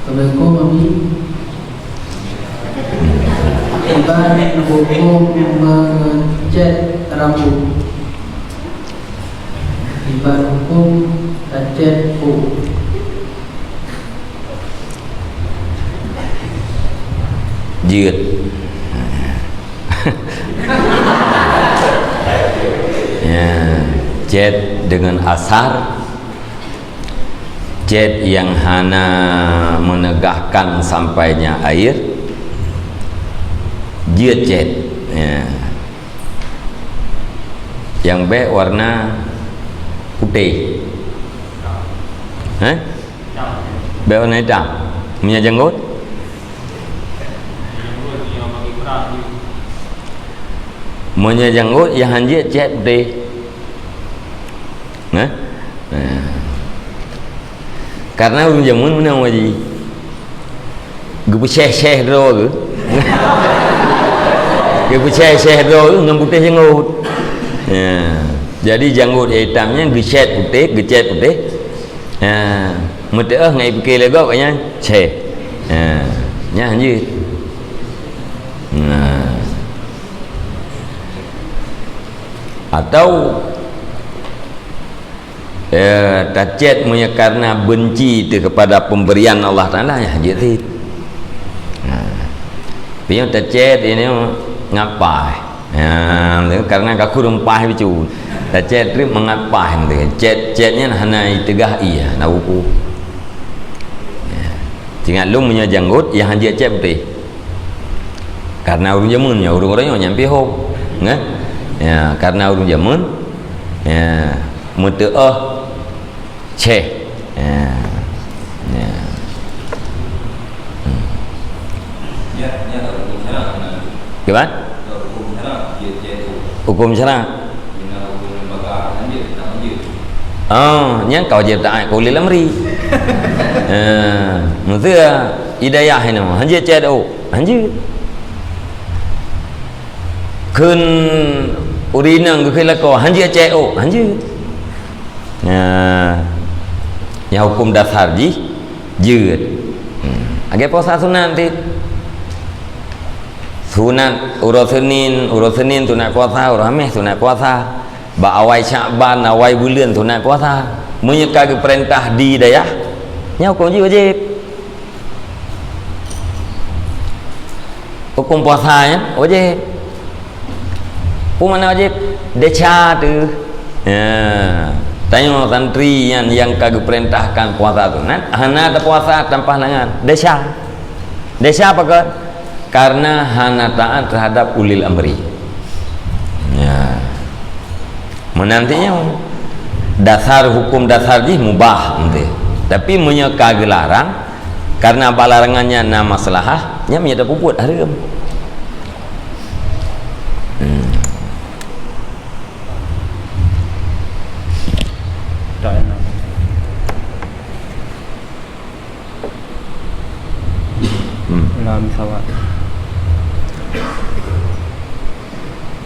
Assalamualaikum, Mami. Iban huköm meucét rambôt. Iban huköm tacét ôk. Jeuet. Ya, cét dengan asar. Cét yang hana menegahkan sampainya air, jeuet cét. Ya. Yang bék warna putéh. Hah? Bék warna itam. Meunyo janggot? Meunyo janggot, ya han jeuet cét putéh. Nah, nah. Karena ureuëng jameun meunan wajéb. Geupeuséh-séh droe geuh. Geupeuséh-séh droe geuh ngon putéh janggot. Ya. Jadi janggot itam nyan geucét putéh, geucét putéh. Ya. Meuteuôh ngai pike lé gob nyan, séh. Ya. Nyan jeuet. Nah. Atau, eh, tacét meunyo karena benci teuh kepada pemberian Allah Taala, ya, jeuet cit. Nah. Tapi nyang tacét ini ngapai? Ya, karena ka kureueng paih bacut. Tacét trép mangat paih teuh. Cét, cét nyan hana iteugah ie, hana buku. Ya. Ingat lôn meunyo janggot, ya han jeuet cét putéh. Karena ureuëng jameun nyoe, ureuëng-ureuëng nyoe nyang pih hom. Nggih? Ya, karena ureuëng jameun, ya, meuteuôh céh. Ya. Ya. Hmm. Kiban? Huköm syarak. Oh, nyan ka wajéb taát keu ulil amri. Eh, meuseu idayah inoe, han jeuet cét ôk, han jeuet. Kheun ureuëng inong geukheun lakoe, han jeuet cét ôk, han jeuet. Nah, nyang huköm dasar jih jeuet. Hmm. Lagée puasa sunat cit. Sunat uroe Senin, uroe Senin sunat puasa, uroe Hameh sunat puasa. Bak awai Syakban, awai buleuen sunat puasa. Meunyoe ka geupeurintah di dayah, nyan huköm jih wajéb. Huköm puasa nyan wajéb. Peue makna wajéb? Desya teuh. Ya. Tanyoe santri nyan nyang ka geupeurintahkan puasa sunat, hana tapuasa tanpa halangan. Desya. Desya pakon? Karena hana taat terhadap ulil amri. Ya. Meunan ti nyoe. Dasar, hukum dasar jih mubah ente. Tapi meunyoe ka geularang, karena bak larangan nyan na maslahah, nyan meunyoe tapeubuet hareuem. Hmm. Tak enak. Hmm. Lam sawat.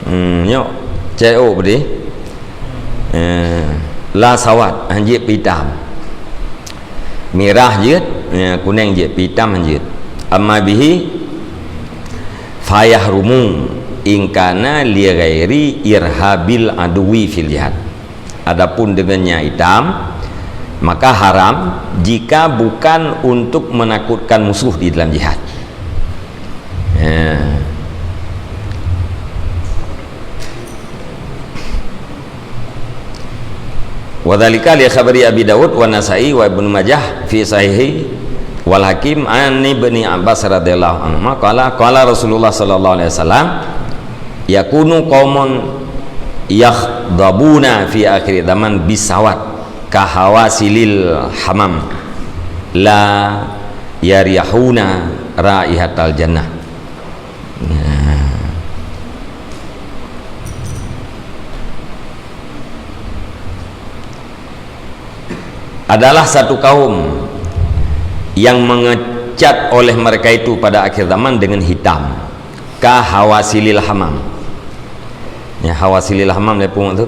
Hmm, nyoe. Cek oh pedih. Eh, la sawat, hanjeuet peuitam. Mirah jeuet, eh, kuneng jeuet, peuitam hanjeuet. Amma bihi fayahrumu in kana li ghairi irhabil aduwi fil jihad. Adapun dengan nyang itam, maka haram jika bukan untuk menakutkan musuh di dalam jihad. Ya. Wa dzalika li khabari Abi Daud wa Nasa'i wa Ibnu Majah fi sahihi wal Hakim an Ibni Abbas radhiyallahu anhuma qala, qala Rasulullah sallallahu alaihi wasallam, "Yakunu qaumun yakhdabuna fi akhir zaman bisawat kahawasilil hamam la yarihuna raihatal jannah." Nah. Adalah satu kaum yang mengecat oleh mereka itu pada akhir zaman dengan hitam, ka hawasilil hamam. Ya, hawasilil hamam, lé pungo tu.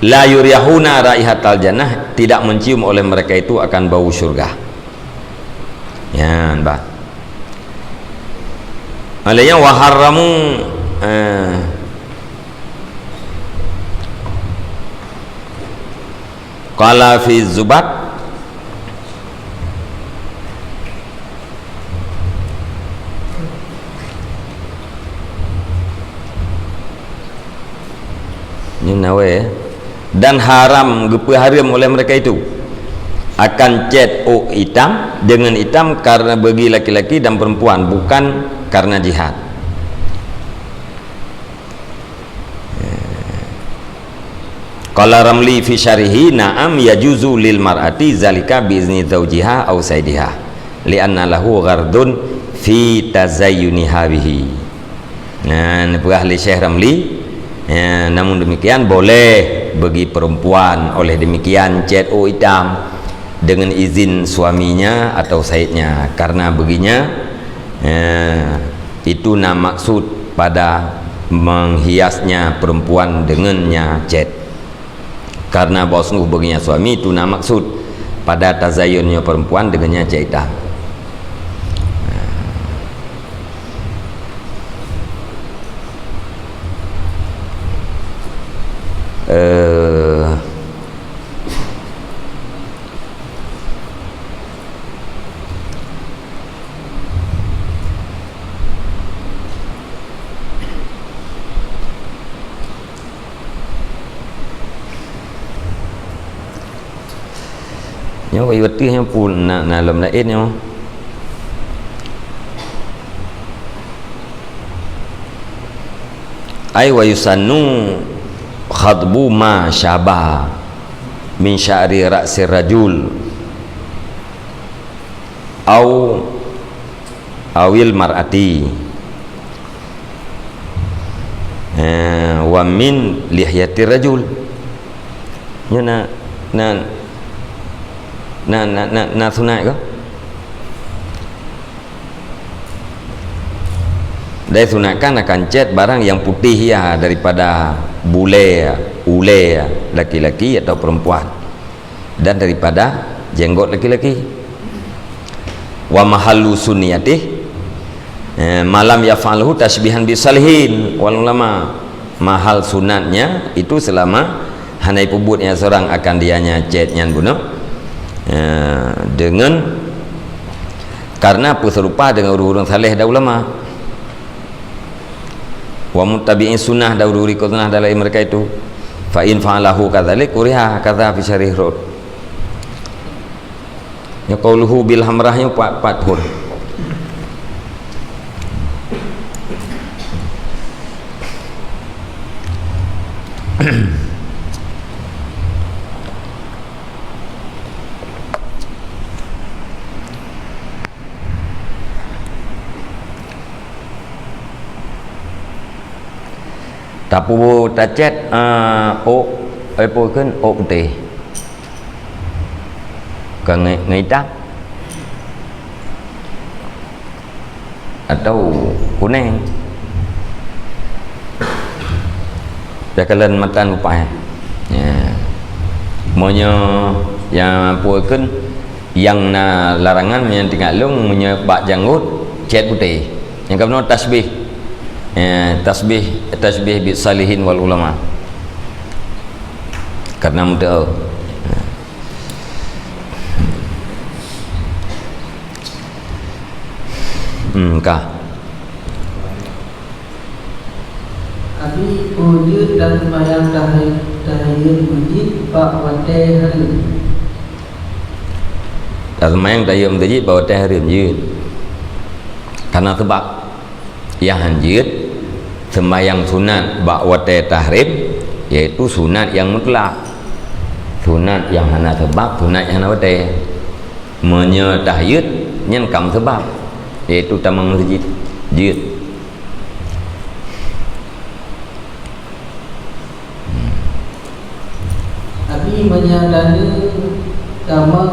La yurihuna raihatal jannah, tidak mencium oleh mereka itu akan bau syurga. Nyan, bah. Alainya wa harramu, eh, qala fi zubat. Ni nawai, ya. Dan haram, geupeuhareuem oleh mereka itu akan cet ôk itam dengan itam karena bagi laki-laki dan perempuan, bukan karena jihad. Qala Ramli fi syarhihi, "Na'am, yajuzu lil mar'ati zalika bi izni zaujiha aw sayyidiha, li'anna lahu ghardun fi tazayyuniha bihi." Nah, neupeugah lé Syekh Ramli, ya, namun demikian boleh bagi perempuan oleh demikian cet ôk itam dengan izin suaminya atau saidnya, karena baginya, ya, itu na maksud pada menghiasnya perempuan dengannya cet. Karena bahwa sungguh baginya suami itu na maksud pada tazayyunnya perempuan dengannya cet itam. Eh, Nyoe bak watèe nyoe pun na, na lom laén nyoe. Ai wa yusannu khadbu ma syaba min sya'ri ra'sir rajul au awil mar'ati, eh, wa min lihyatir rajul. Nyoe na, na, na, na, na, na sunat ke? Dan sunatkan akan cet barang yang putih ya daripada bulée, ulée laki-laki atau perempuan, dan daripada jenggot laki-laki. Wa mahallu sunniyatih, eh, malam yaf'alhu tashbihan bisalihin wal ulama. Mahal sunatnya itu selama hana ipubuet nyan seurang akan dianya cet nyan bunoe. Eh, dengan karena peuserupa dengan ureuëng-ureuëng saleh dan ulama. Wa muttabi'in sunnah dan ureuëng ikut sunnah dan lain mereka itu. Fa in fa'alahu kadzalik kuriha, kadza fi syarih rud. Ya, qauluhu bil hamrah nyoe pat, pat phon. Tapu tacet, eh, ôk, eh, peue kheun, ôk putéh. Ka ngai-, ngai itam. Atau kuneng. Takalon matan upai. Ya. Meunyoe nyang peue kheun, nyang na larangan meunyoe tinggai lôn, meunyoe bak janggot, cet putéh. Nyang keunoe tasbih. Ya, tasbih, tasbih bis salihin wal ulama. Karena meuteuk. Hmm, ka. Abi, peue jeuet taseumayang tahai-, tahiyeuen meuseujid bak watée hareuem? Taseumayang tahiyeuen meuseujid bak watée hareuem jeuet. Karena seubab nyang han jeuet seumayang sunat bak watée tahareuem, yaitu sunat nyang mutlak. Sunat nyang hana seubab, sunat nyang hana watée. Meunyoe tahiyeuen, nyan ka meuseubab, yaitu tamong meuseujid, jeuet. Abi, meunyoe taneuk tamong,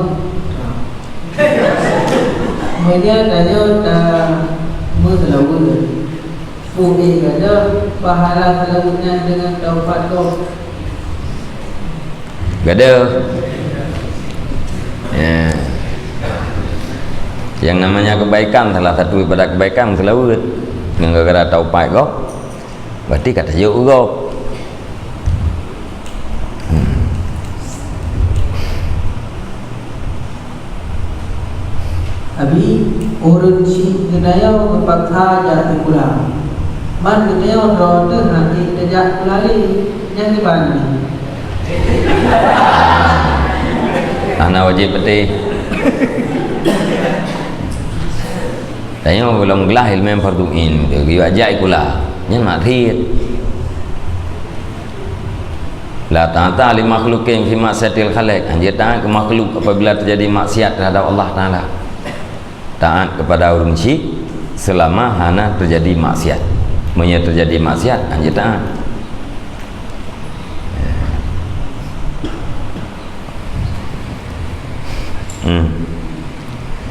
meunyoe tanyoe tameuseulaweuet, peue gadoh pahala seulaweuet nyan deungon taubat gob? Gadoh. Ya. Yang namanya kebaikan, salah satu daripada kebaikan, seulaweuet. Ngon gara-gara taubat gob, berarti ka tajok gob. Hmm. Abi, ureueng chik geutanyoe geupaksa jak sikula. Man geutanyoe droe teuh hana tajak sikula lé, nyan kiban nyan? Hana wajéb beutôi. Tanyoe gohlom glah ileumèe fardhu ain, geuyue jak sikula. Nyan maksiet. La ta'ata li makhluqin fi ma'siyatil khaliq. Hana jeuet taat keu makhluk apabila teujadi maksiat terhadap Allah Taala. Taat kepada ureueng chik selama hana teujadi maksiat. Meunyoe teujadi maksiat, hana jeuet taat. Hmm.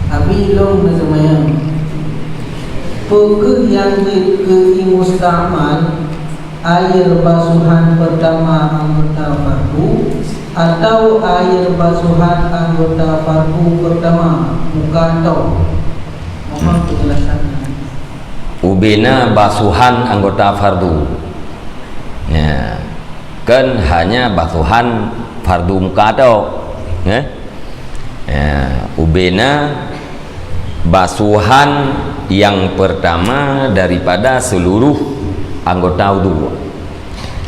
Abi lôn neuseumayang. Peu kheueh nyang jeuet keu ié mustakmal, air basuhan peurtama anggota fardhu, atawa air basuhan anggota fardhu peurtama muka tok? Mohon penjelasannya. Ubena basuhan anggota fardhu. Ya. Kan hanya basuhan fardhu muka tok. Ya. Ya, ubena basuhan yang pertama daripada seluruh anggota wudu.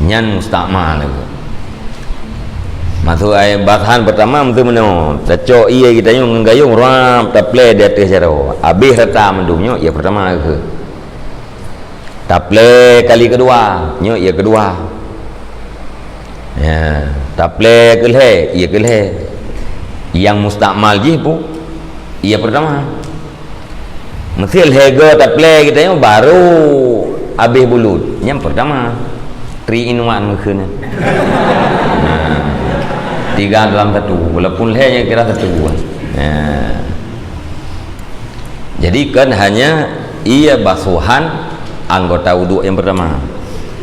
Nyan mustakmal. Maksud ai basuhan pertama meuteumeunoe, tacok ié geutanyoe ngon gayông rap taplè di ateueh jaroe. Abéh rata mandum nyoe ié pertama keuh. Taplè kali keudua, nyoe ié keudua. Ya, taplè keulhèe, ié keulhèe. Nyang mustakmal jih pu, ié pertama. Meusé lhèe goe taplè geutanyoe baru abéh bulut. Nyang pertama, three in one meukeunyan. Nah, tiga dalam satu, walaupun lhèe nyang kira satu. Nah. Jadi, kan hanya ié basuhan anggota wudhu yang pertama,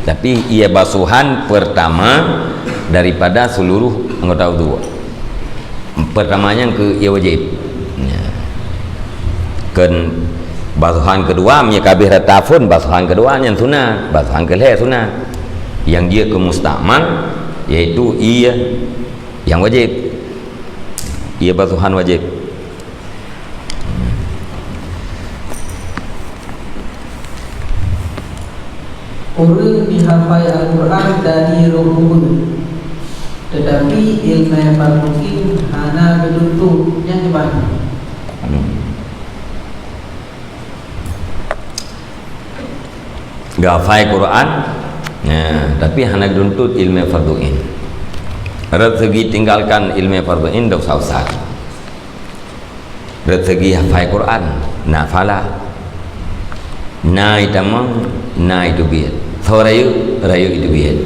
tapi ié basuhan pertama daripada seluruh anggota wudhu. Pertama nyan keu ié wajéb. Ya. Kan basuhan kedua, meunyo ka abéh rata phon, basuhan kedua nyan sunat, basuhan keulhèe sunat. Nyang jeuet keu mustakmal, yaitu ié nyang wajéb. Ié basuhan wajéb. Ureuëng jihafai Al-Qur'an dari roh ubeut. Teutapi ileumèe fardhu ain hana geutuntut, nyan kiban? Hmm. Geuhafai Quran, ya, tapi hana geutuntut ileumèe fardhu ain. Rot seugi tinggalkan ileumèe fardhu ain, dosa besar. Rot seugi hafai Quran, na pahala. Na itamong, na iteubiet. Soe rayeuk, rayeuk iteubiet.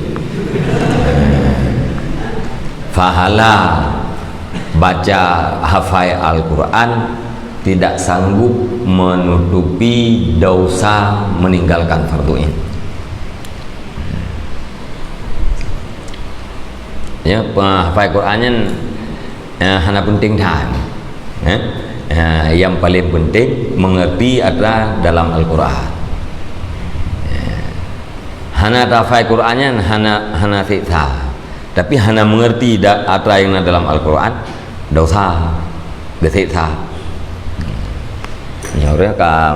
Pahala baca hafai Al-Quran tidak sanggup menutupi dosa meninggalkan fardhu ain. Ya, pe-, hafai Quran nyan, eh, hana penting that. Eh? Eh, yang paling penting mengerti atra dalam Al-Quran. Eh, hana tahafai Quran nyan hana, hana siksa. Tapi hana mengerti da-, atra yang na dalam Al-Quran, dosa, geusiksa. Nyoe ureueng ka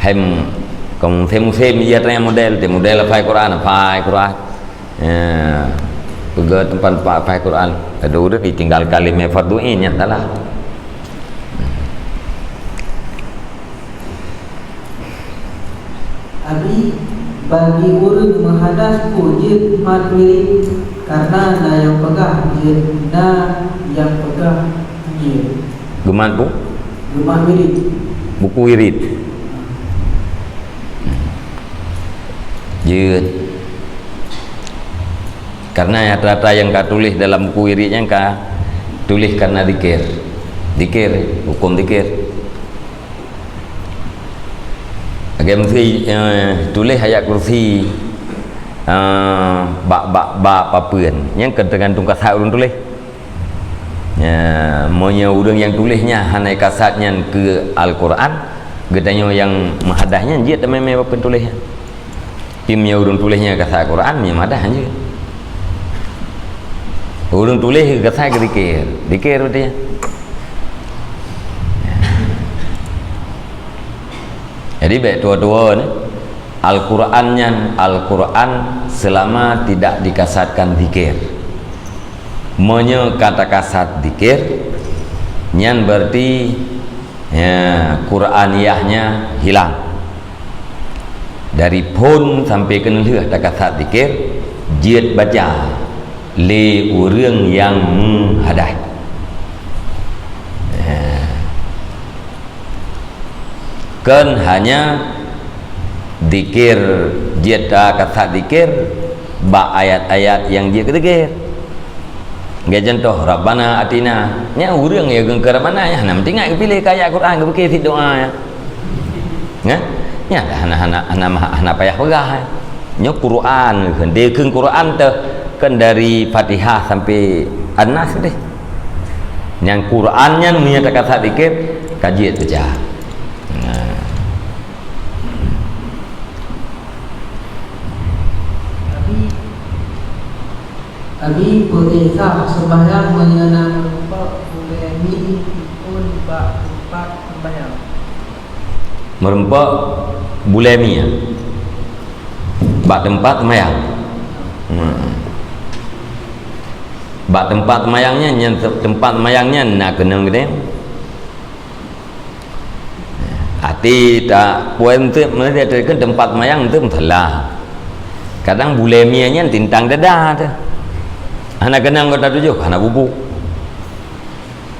hem, ka musém-musém, iya tanya model, teu model hafai Quran, hafai Quran. Ya, peugah teumpat-teumpat hafai Quran. Ada ureueng ditinggalkan ileumèe fardhu ain, nyan salah. Abi, bagi ureueng meuhadas peue jeuet mat wirid, karna na nyang peugah jeuet, na nyang peugah jeuet. Geumat bu? Geumat wirid. Buku wirid. Jeuet. Karena atra-atra nyang ka tuléh dalam buku wirid nyan ka tuléh karena zikir. Zikir, huköm zikir. Lagèe meusti, eh, tuléh ayat kursi, eh, bak, bak, bak papeuen. Nyan ka teugantung kasat ureueng tuléh. Ya, meunyoe ureueng nyang tuléh nyan hana kasat nyan keu Al-Quran, geutanyoe nyang meuhadas nyan jeuet tamé-mé papeuen tuléh nyan. Tapi meunyoe ureueng tuléh nyan kasat Al-Quran, nyan meuhadas nyan jeuet. Ureueng tuléh kasat keu zikir, zikir beutôi. Jadi, bèk tuwo-tuwo ni, Al-Quran nyan, Al-Quran selama tidak dikasatkan zikir. Meunyoe ka takasat zikir, nyan berarti, ya, Quraniyahnya hilang. Dari phon sampai keuneulheueh takasat zikir, jeuet baca lé ureueng nyang meuhadas. Ya. Kon hanya zikir, jeuet takasat zikir bak ayat-ayat nyang jeuet keu zikir. Lagèe contoh, "Rabbana atina." Nyan ureueng nyang geukheun "Rabbana" nyan hana meutingat geupiléh keu ayat Quran, geupike cit doa nyan. Nyan? Nyan hana, hana, hana, hana payah peugah, eh. Nyoe Quran, geukheun Quran teuh, kan dari Fatihah sampai An-Nas deh. Nyan Quran nyan meunyo takasat zikir, ka jeuet baca. Nah. Abi, Abi, peue sah seumbahyang meunyo na meurumpok bulèe mi ipon bak teumpat seumbahyang? Meurumpok bulèe mi, ya? Bak teumpat seumbahyang. Hmm. Bak teumpat seumbahyang nyan, nyan te-, teumpat seumbahyang nyan na keunong geude. Até ta-, puai meuteuk, meuteuk kan teumpat seumbahyang meuteuk musala. Kadang bulèe mi nyan tintang dada teuh. Hana keunong anggota tujoh, hana bubu.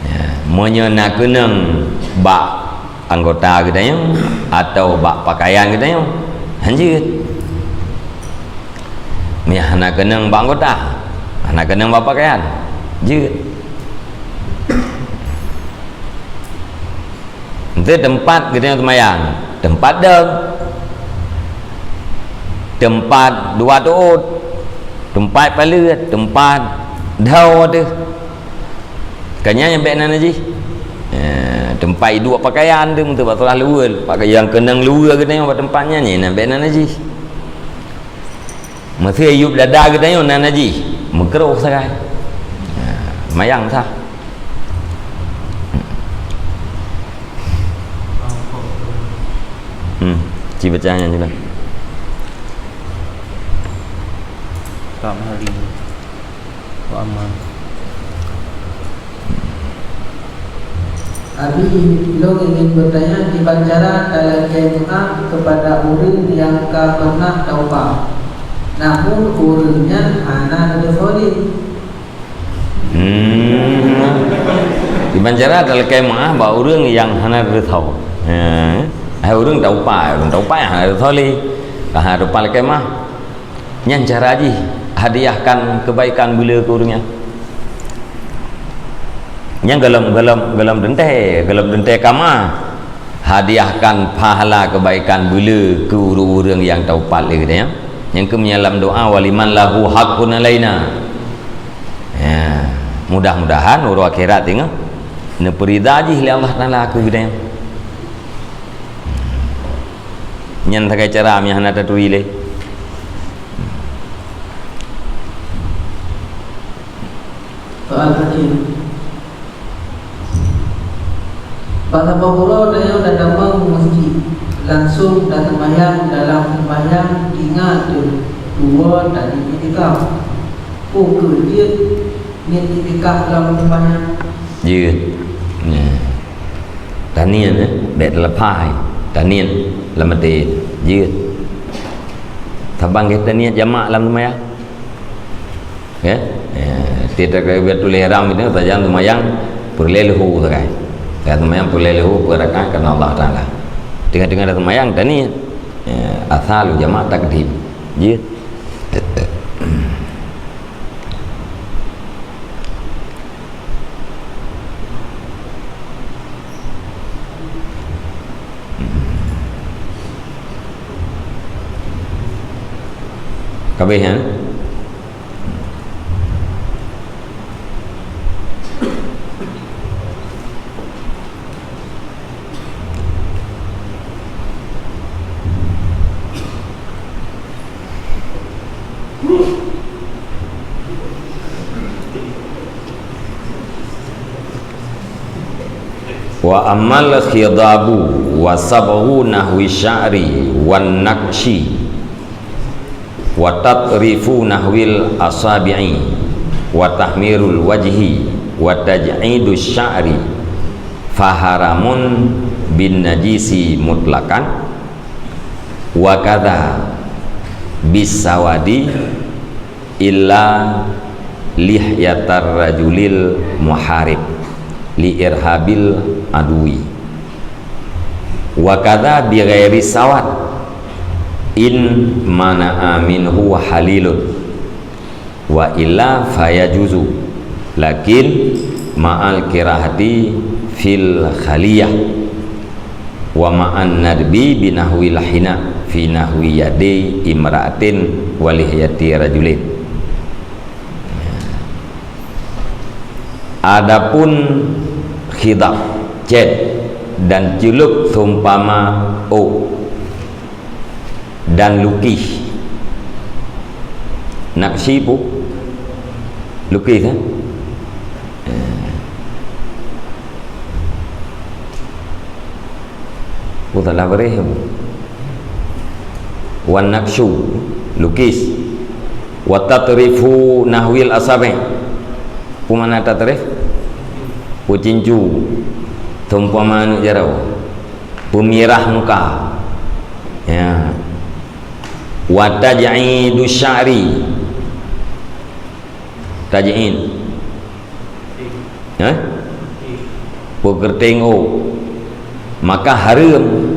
Ya, meunyoe na keunong bak anggota geutanyoe atau bak pakaian geutanyoe, hanjeuet. Meunyoe hana keunong bak anggota, hana keunong bak pakaian, jeuet. Enteuk teumpat geutanyoe seumayang, teumpat dong, teumpat dua tuôt, teumpat paleuet, teumpat dhoe teuh. Ka nyan nyang bèk na najih. Eh, teumpat iduek pakaian teuh, meuteuk bak seurah luweue, pakaian nyang keunong luweue geutanyoe bak teumpat nyan, nyan bèk na najih. Meusé yup dada geutanyoe na najih, meukroh sagai. Ha, mayang sah. Hmm, ci baca nyan je lah. Tamhali. Aman. Abi, lôn ingin bertanya, kiban cara talakée meu'ah kepada ureuëng nyang ka pernah taubat, namun ureuëng nyan hana geuteusolih? Hmm. Kiban cara talakée meu'ah bak ureuëng nyang hana geuteusolih? Ha. Hai ureuëng taubat, ureuëng taubat hana geuteusolih. Ka hana taubat lakée meu'ah. Nyan cara jih hadiahkan kebaikan beuleu keu ureuëng nyan. Nyan golom, golom, golom teuntée, golom teuntée kama hadiahkan pahala kebaikan beuleu keu ureuëng-ureuëng nyang taubat lé geutanyoe. Nyang keu meunyoe lam doa, "Waliman lahu haqqun alaina." Ya, mudah-mudahan uroe akhirat teungoh neupeurida jih lé Allah Taala keu geutanyoe. Nyan sagai cara nyang hana taturi lé. Soal kecil. Pada uroe tanyoe tatamong u masjid, langsung taseumayang, dalam seumayang ingat teuh tuwoe taniet iktikaf. Peu kheueh jeuet niet iktikaf lam seumayang? Jeuet. Nah. Taniet, eh, bék teuleupah. Taniet lam até jeuet. Saban gét taniet jamak lam seumayang. Ya? Ya, tidak kaya tuléh ram itu sajan seumayang peureulée leuhô sagai. Ya, seumayang peureulée leuhô peureulée rakaat karena Allah Taala. Tengah-tengah ada seumayang taniet. Ya, asal jamak takdim. Jeuet. Ka habéh, ha? Wa ammal khidabu wa sabghu nahwi sya'ri wan naqsyi wa tatrifu nahwil asabi'i wa tahmirul wajhi wa taj'idu sya'ri faharamun bin najisi mutlaqan wa kadza bis sawadi illa lihyatar rajulil muharib li irhabil adui. Wa kadza bi ghairi sawad in mana'a minhu halilun, wa illa fayajuzu, lakin ma'al kirahati fil khaliyah, wa ma'an nadbi binahwil hina fi nahwi yadi imra'atin wa lihyati rajulin. Adapun khidab, cét, dan culuk seumpama ôk, dan lukih. Naqsyi pu? Lukih, eh? Eh. Pu salah baréh. Wan naqsyu, lukis. Wa tatrifu nahwil asabi'. Pu makna tatrif? Pu cincu. Seumpama aneuk jaroe. Peumirah muka. Ya. Wa taj'idu sya'ri. Taj'id. Hah? Peugeureuténg ôk. Maka hareuem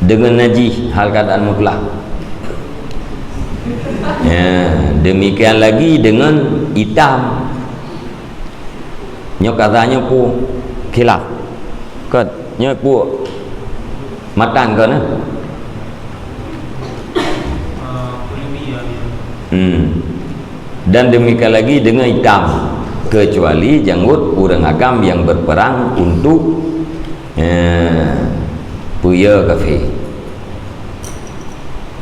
deungon najih hal keadaan mutlak. Ya, demikian lagi deungon itam. Nyoe kata nyoe pu khilaf. Kon, nyoe pu matan kon, eh? Hmm. Dan demikian lagi dengan itam, kecuali janggut ureuëng agam yang berperang untuk, eh, peue kafé.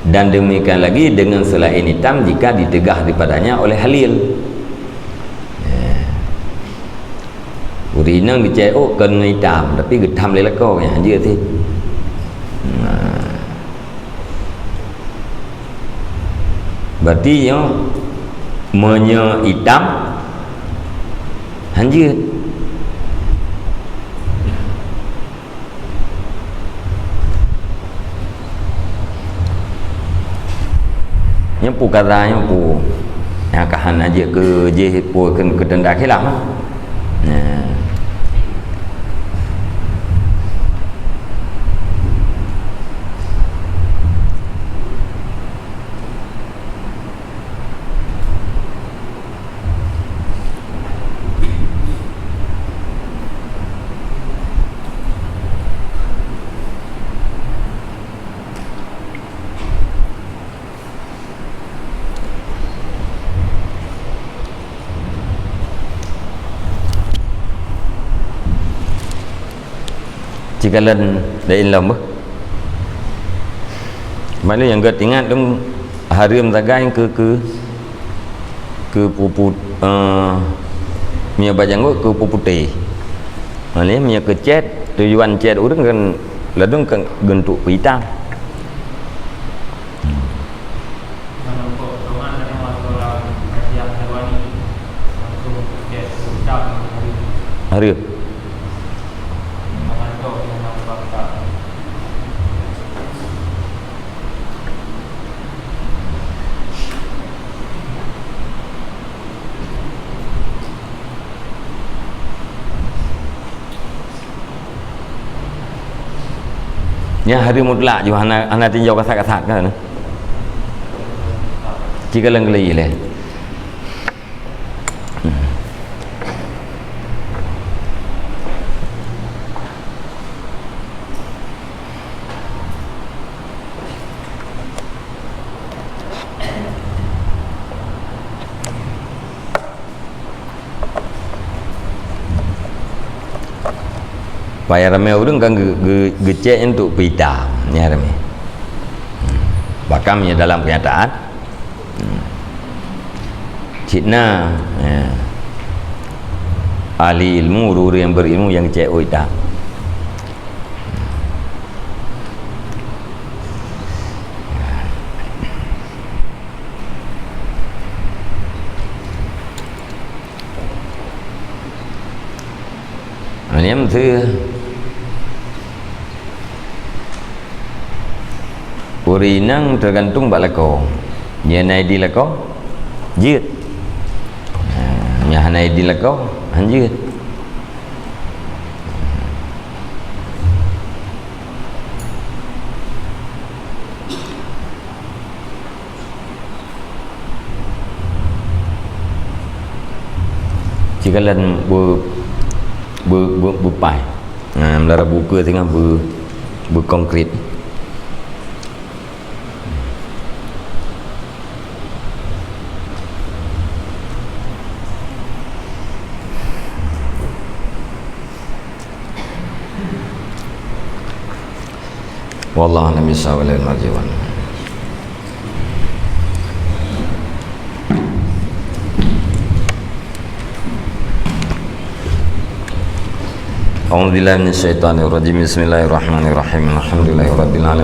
Dan demikian lagi dengan selain itam jika ditegah daripadanya oleh halil. Eh. Ureuëng inong geucét ôk kon ngon itam, tapi geutam lé lakoe nyang jeuet sih. Nah. Berarti nyoe Meunyoe itam, hanjeuet. Nyoe peue kata nyoe peue. Nyang ka hana jeuet keu jih peue keu, keu tanda khilaf. Nah. Cikalon laén lom beuh. Maklum nyang geuingat lom hareuem sagai keu, keu, keu pupu-, eh, meunyoe bak janggot keu puputéh. Maklum meunyoe keu cét, tujuan cét ureuëng kan ladôm kan geuntuk peuitam. Hareuem. Nyan hareuem mutlak ju hana, hana tinjau kasat-kasat kan. Cikalon keulai lé. Payah ramé ureuëng kan ge-, ge-, geucék nyan untuk peuitam, nyan ramé. Hmm. Bahkan meunyoe dalam kenyataan, hmm, cit na, ya, ahli ilmu, ureuëng yang berilmu yang geucék ôt itam. Nyan meuseue. Ureuëng inong teugantung bak lakoe. Nyan na idin lakoe, jeuet. Ha, nyan hana idin lakoe, han jeuet. Cikalon beu-, beu-, beu-, beupai. Nah, meunara bukeue singoh beu-, beukongkrit. Wallahu a'lam bishawab, wa ilaihi marji'un. A'udzubillahi minasyaitonirrajim. Bismillahirrahmanirrahim. Alhamdulillahirabbil alamin.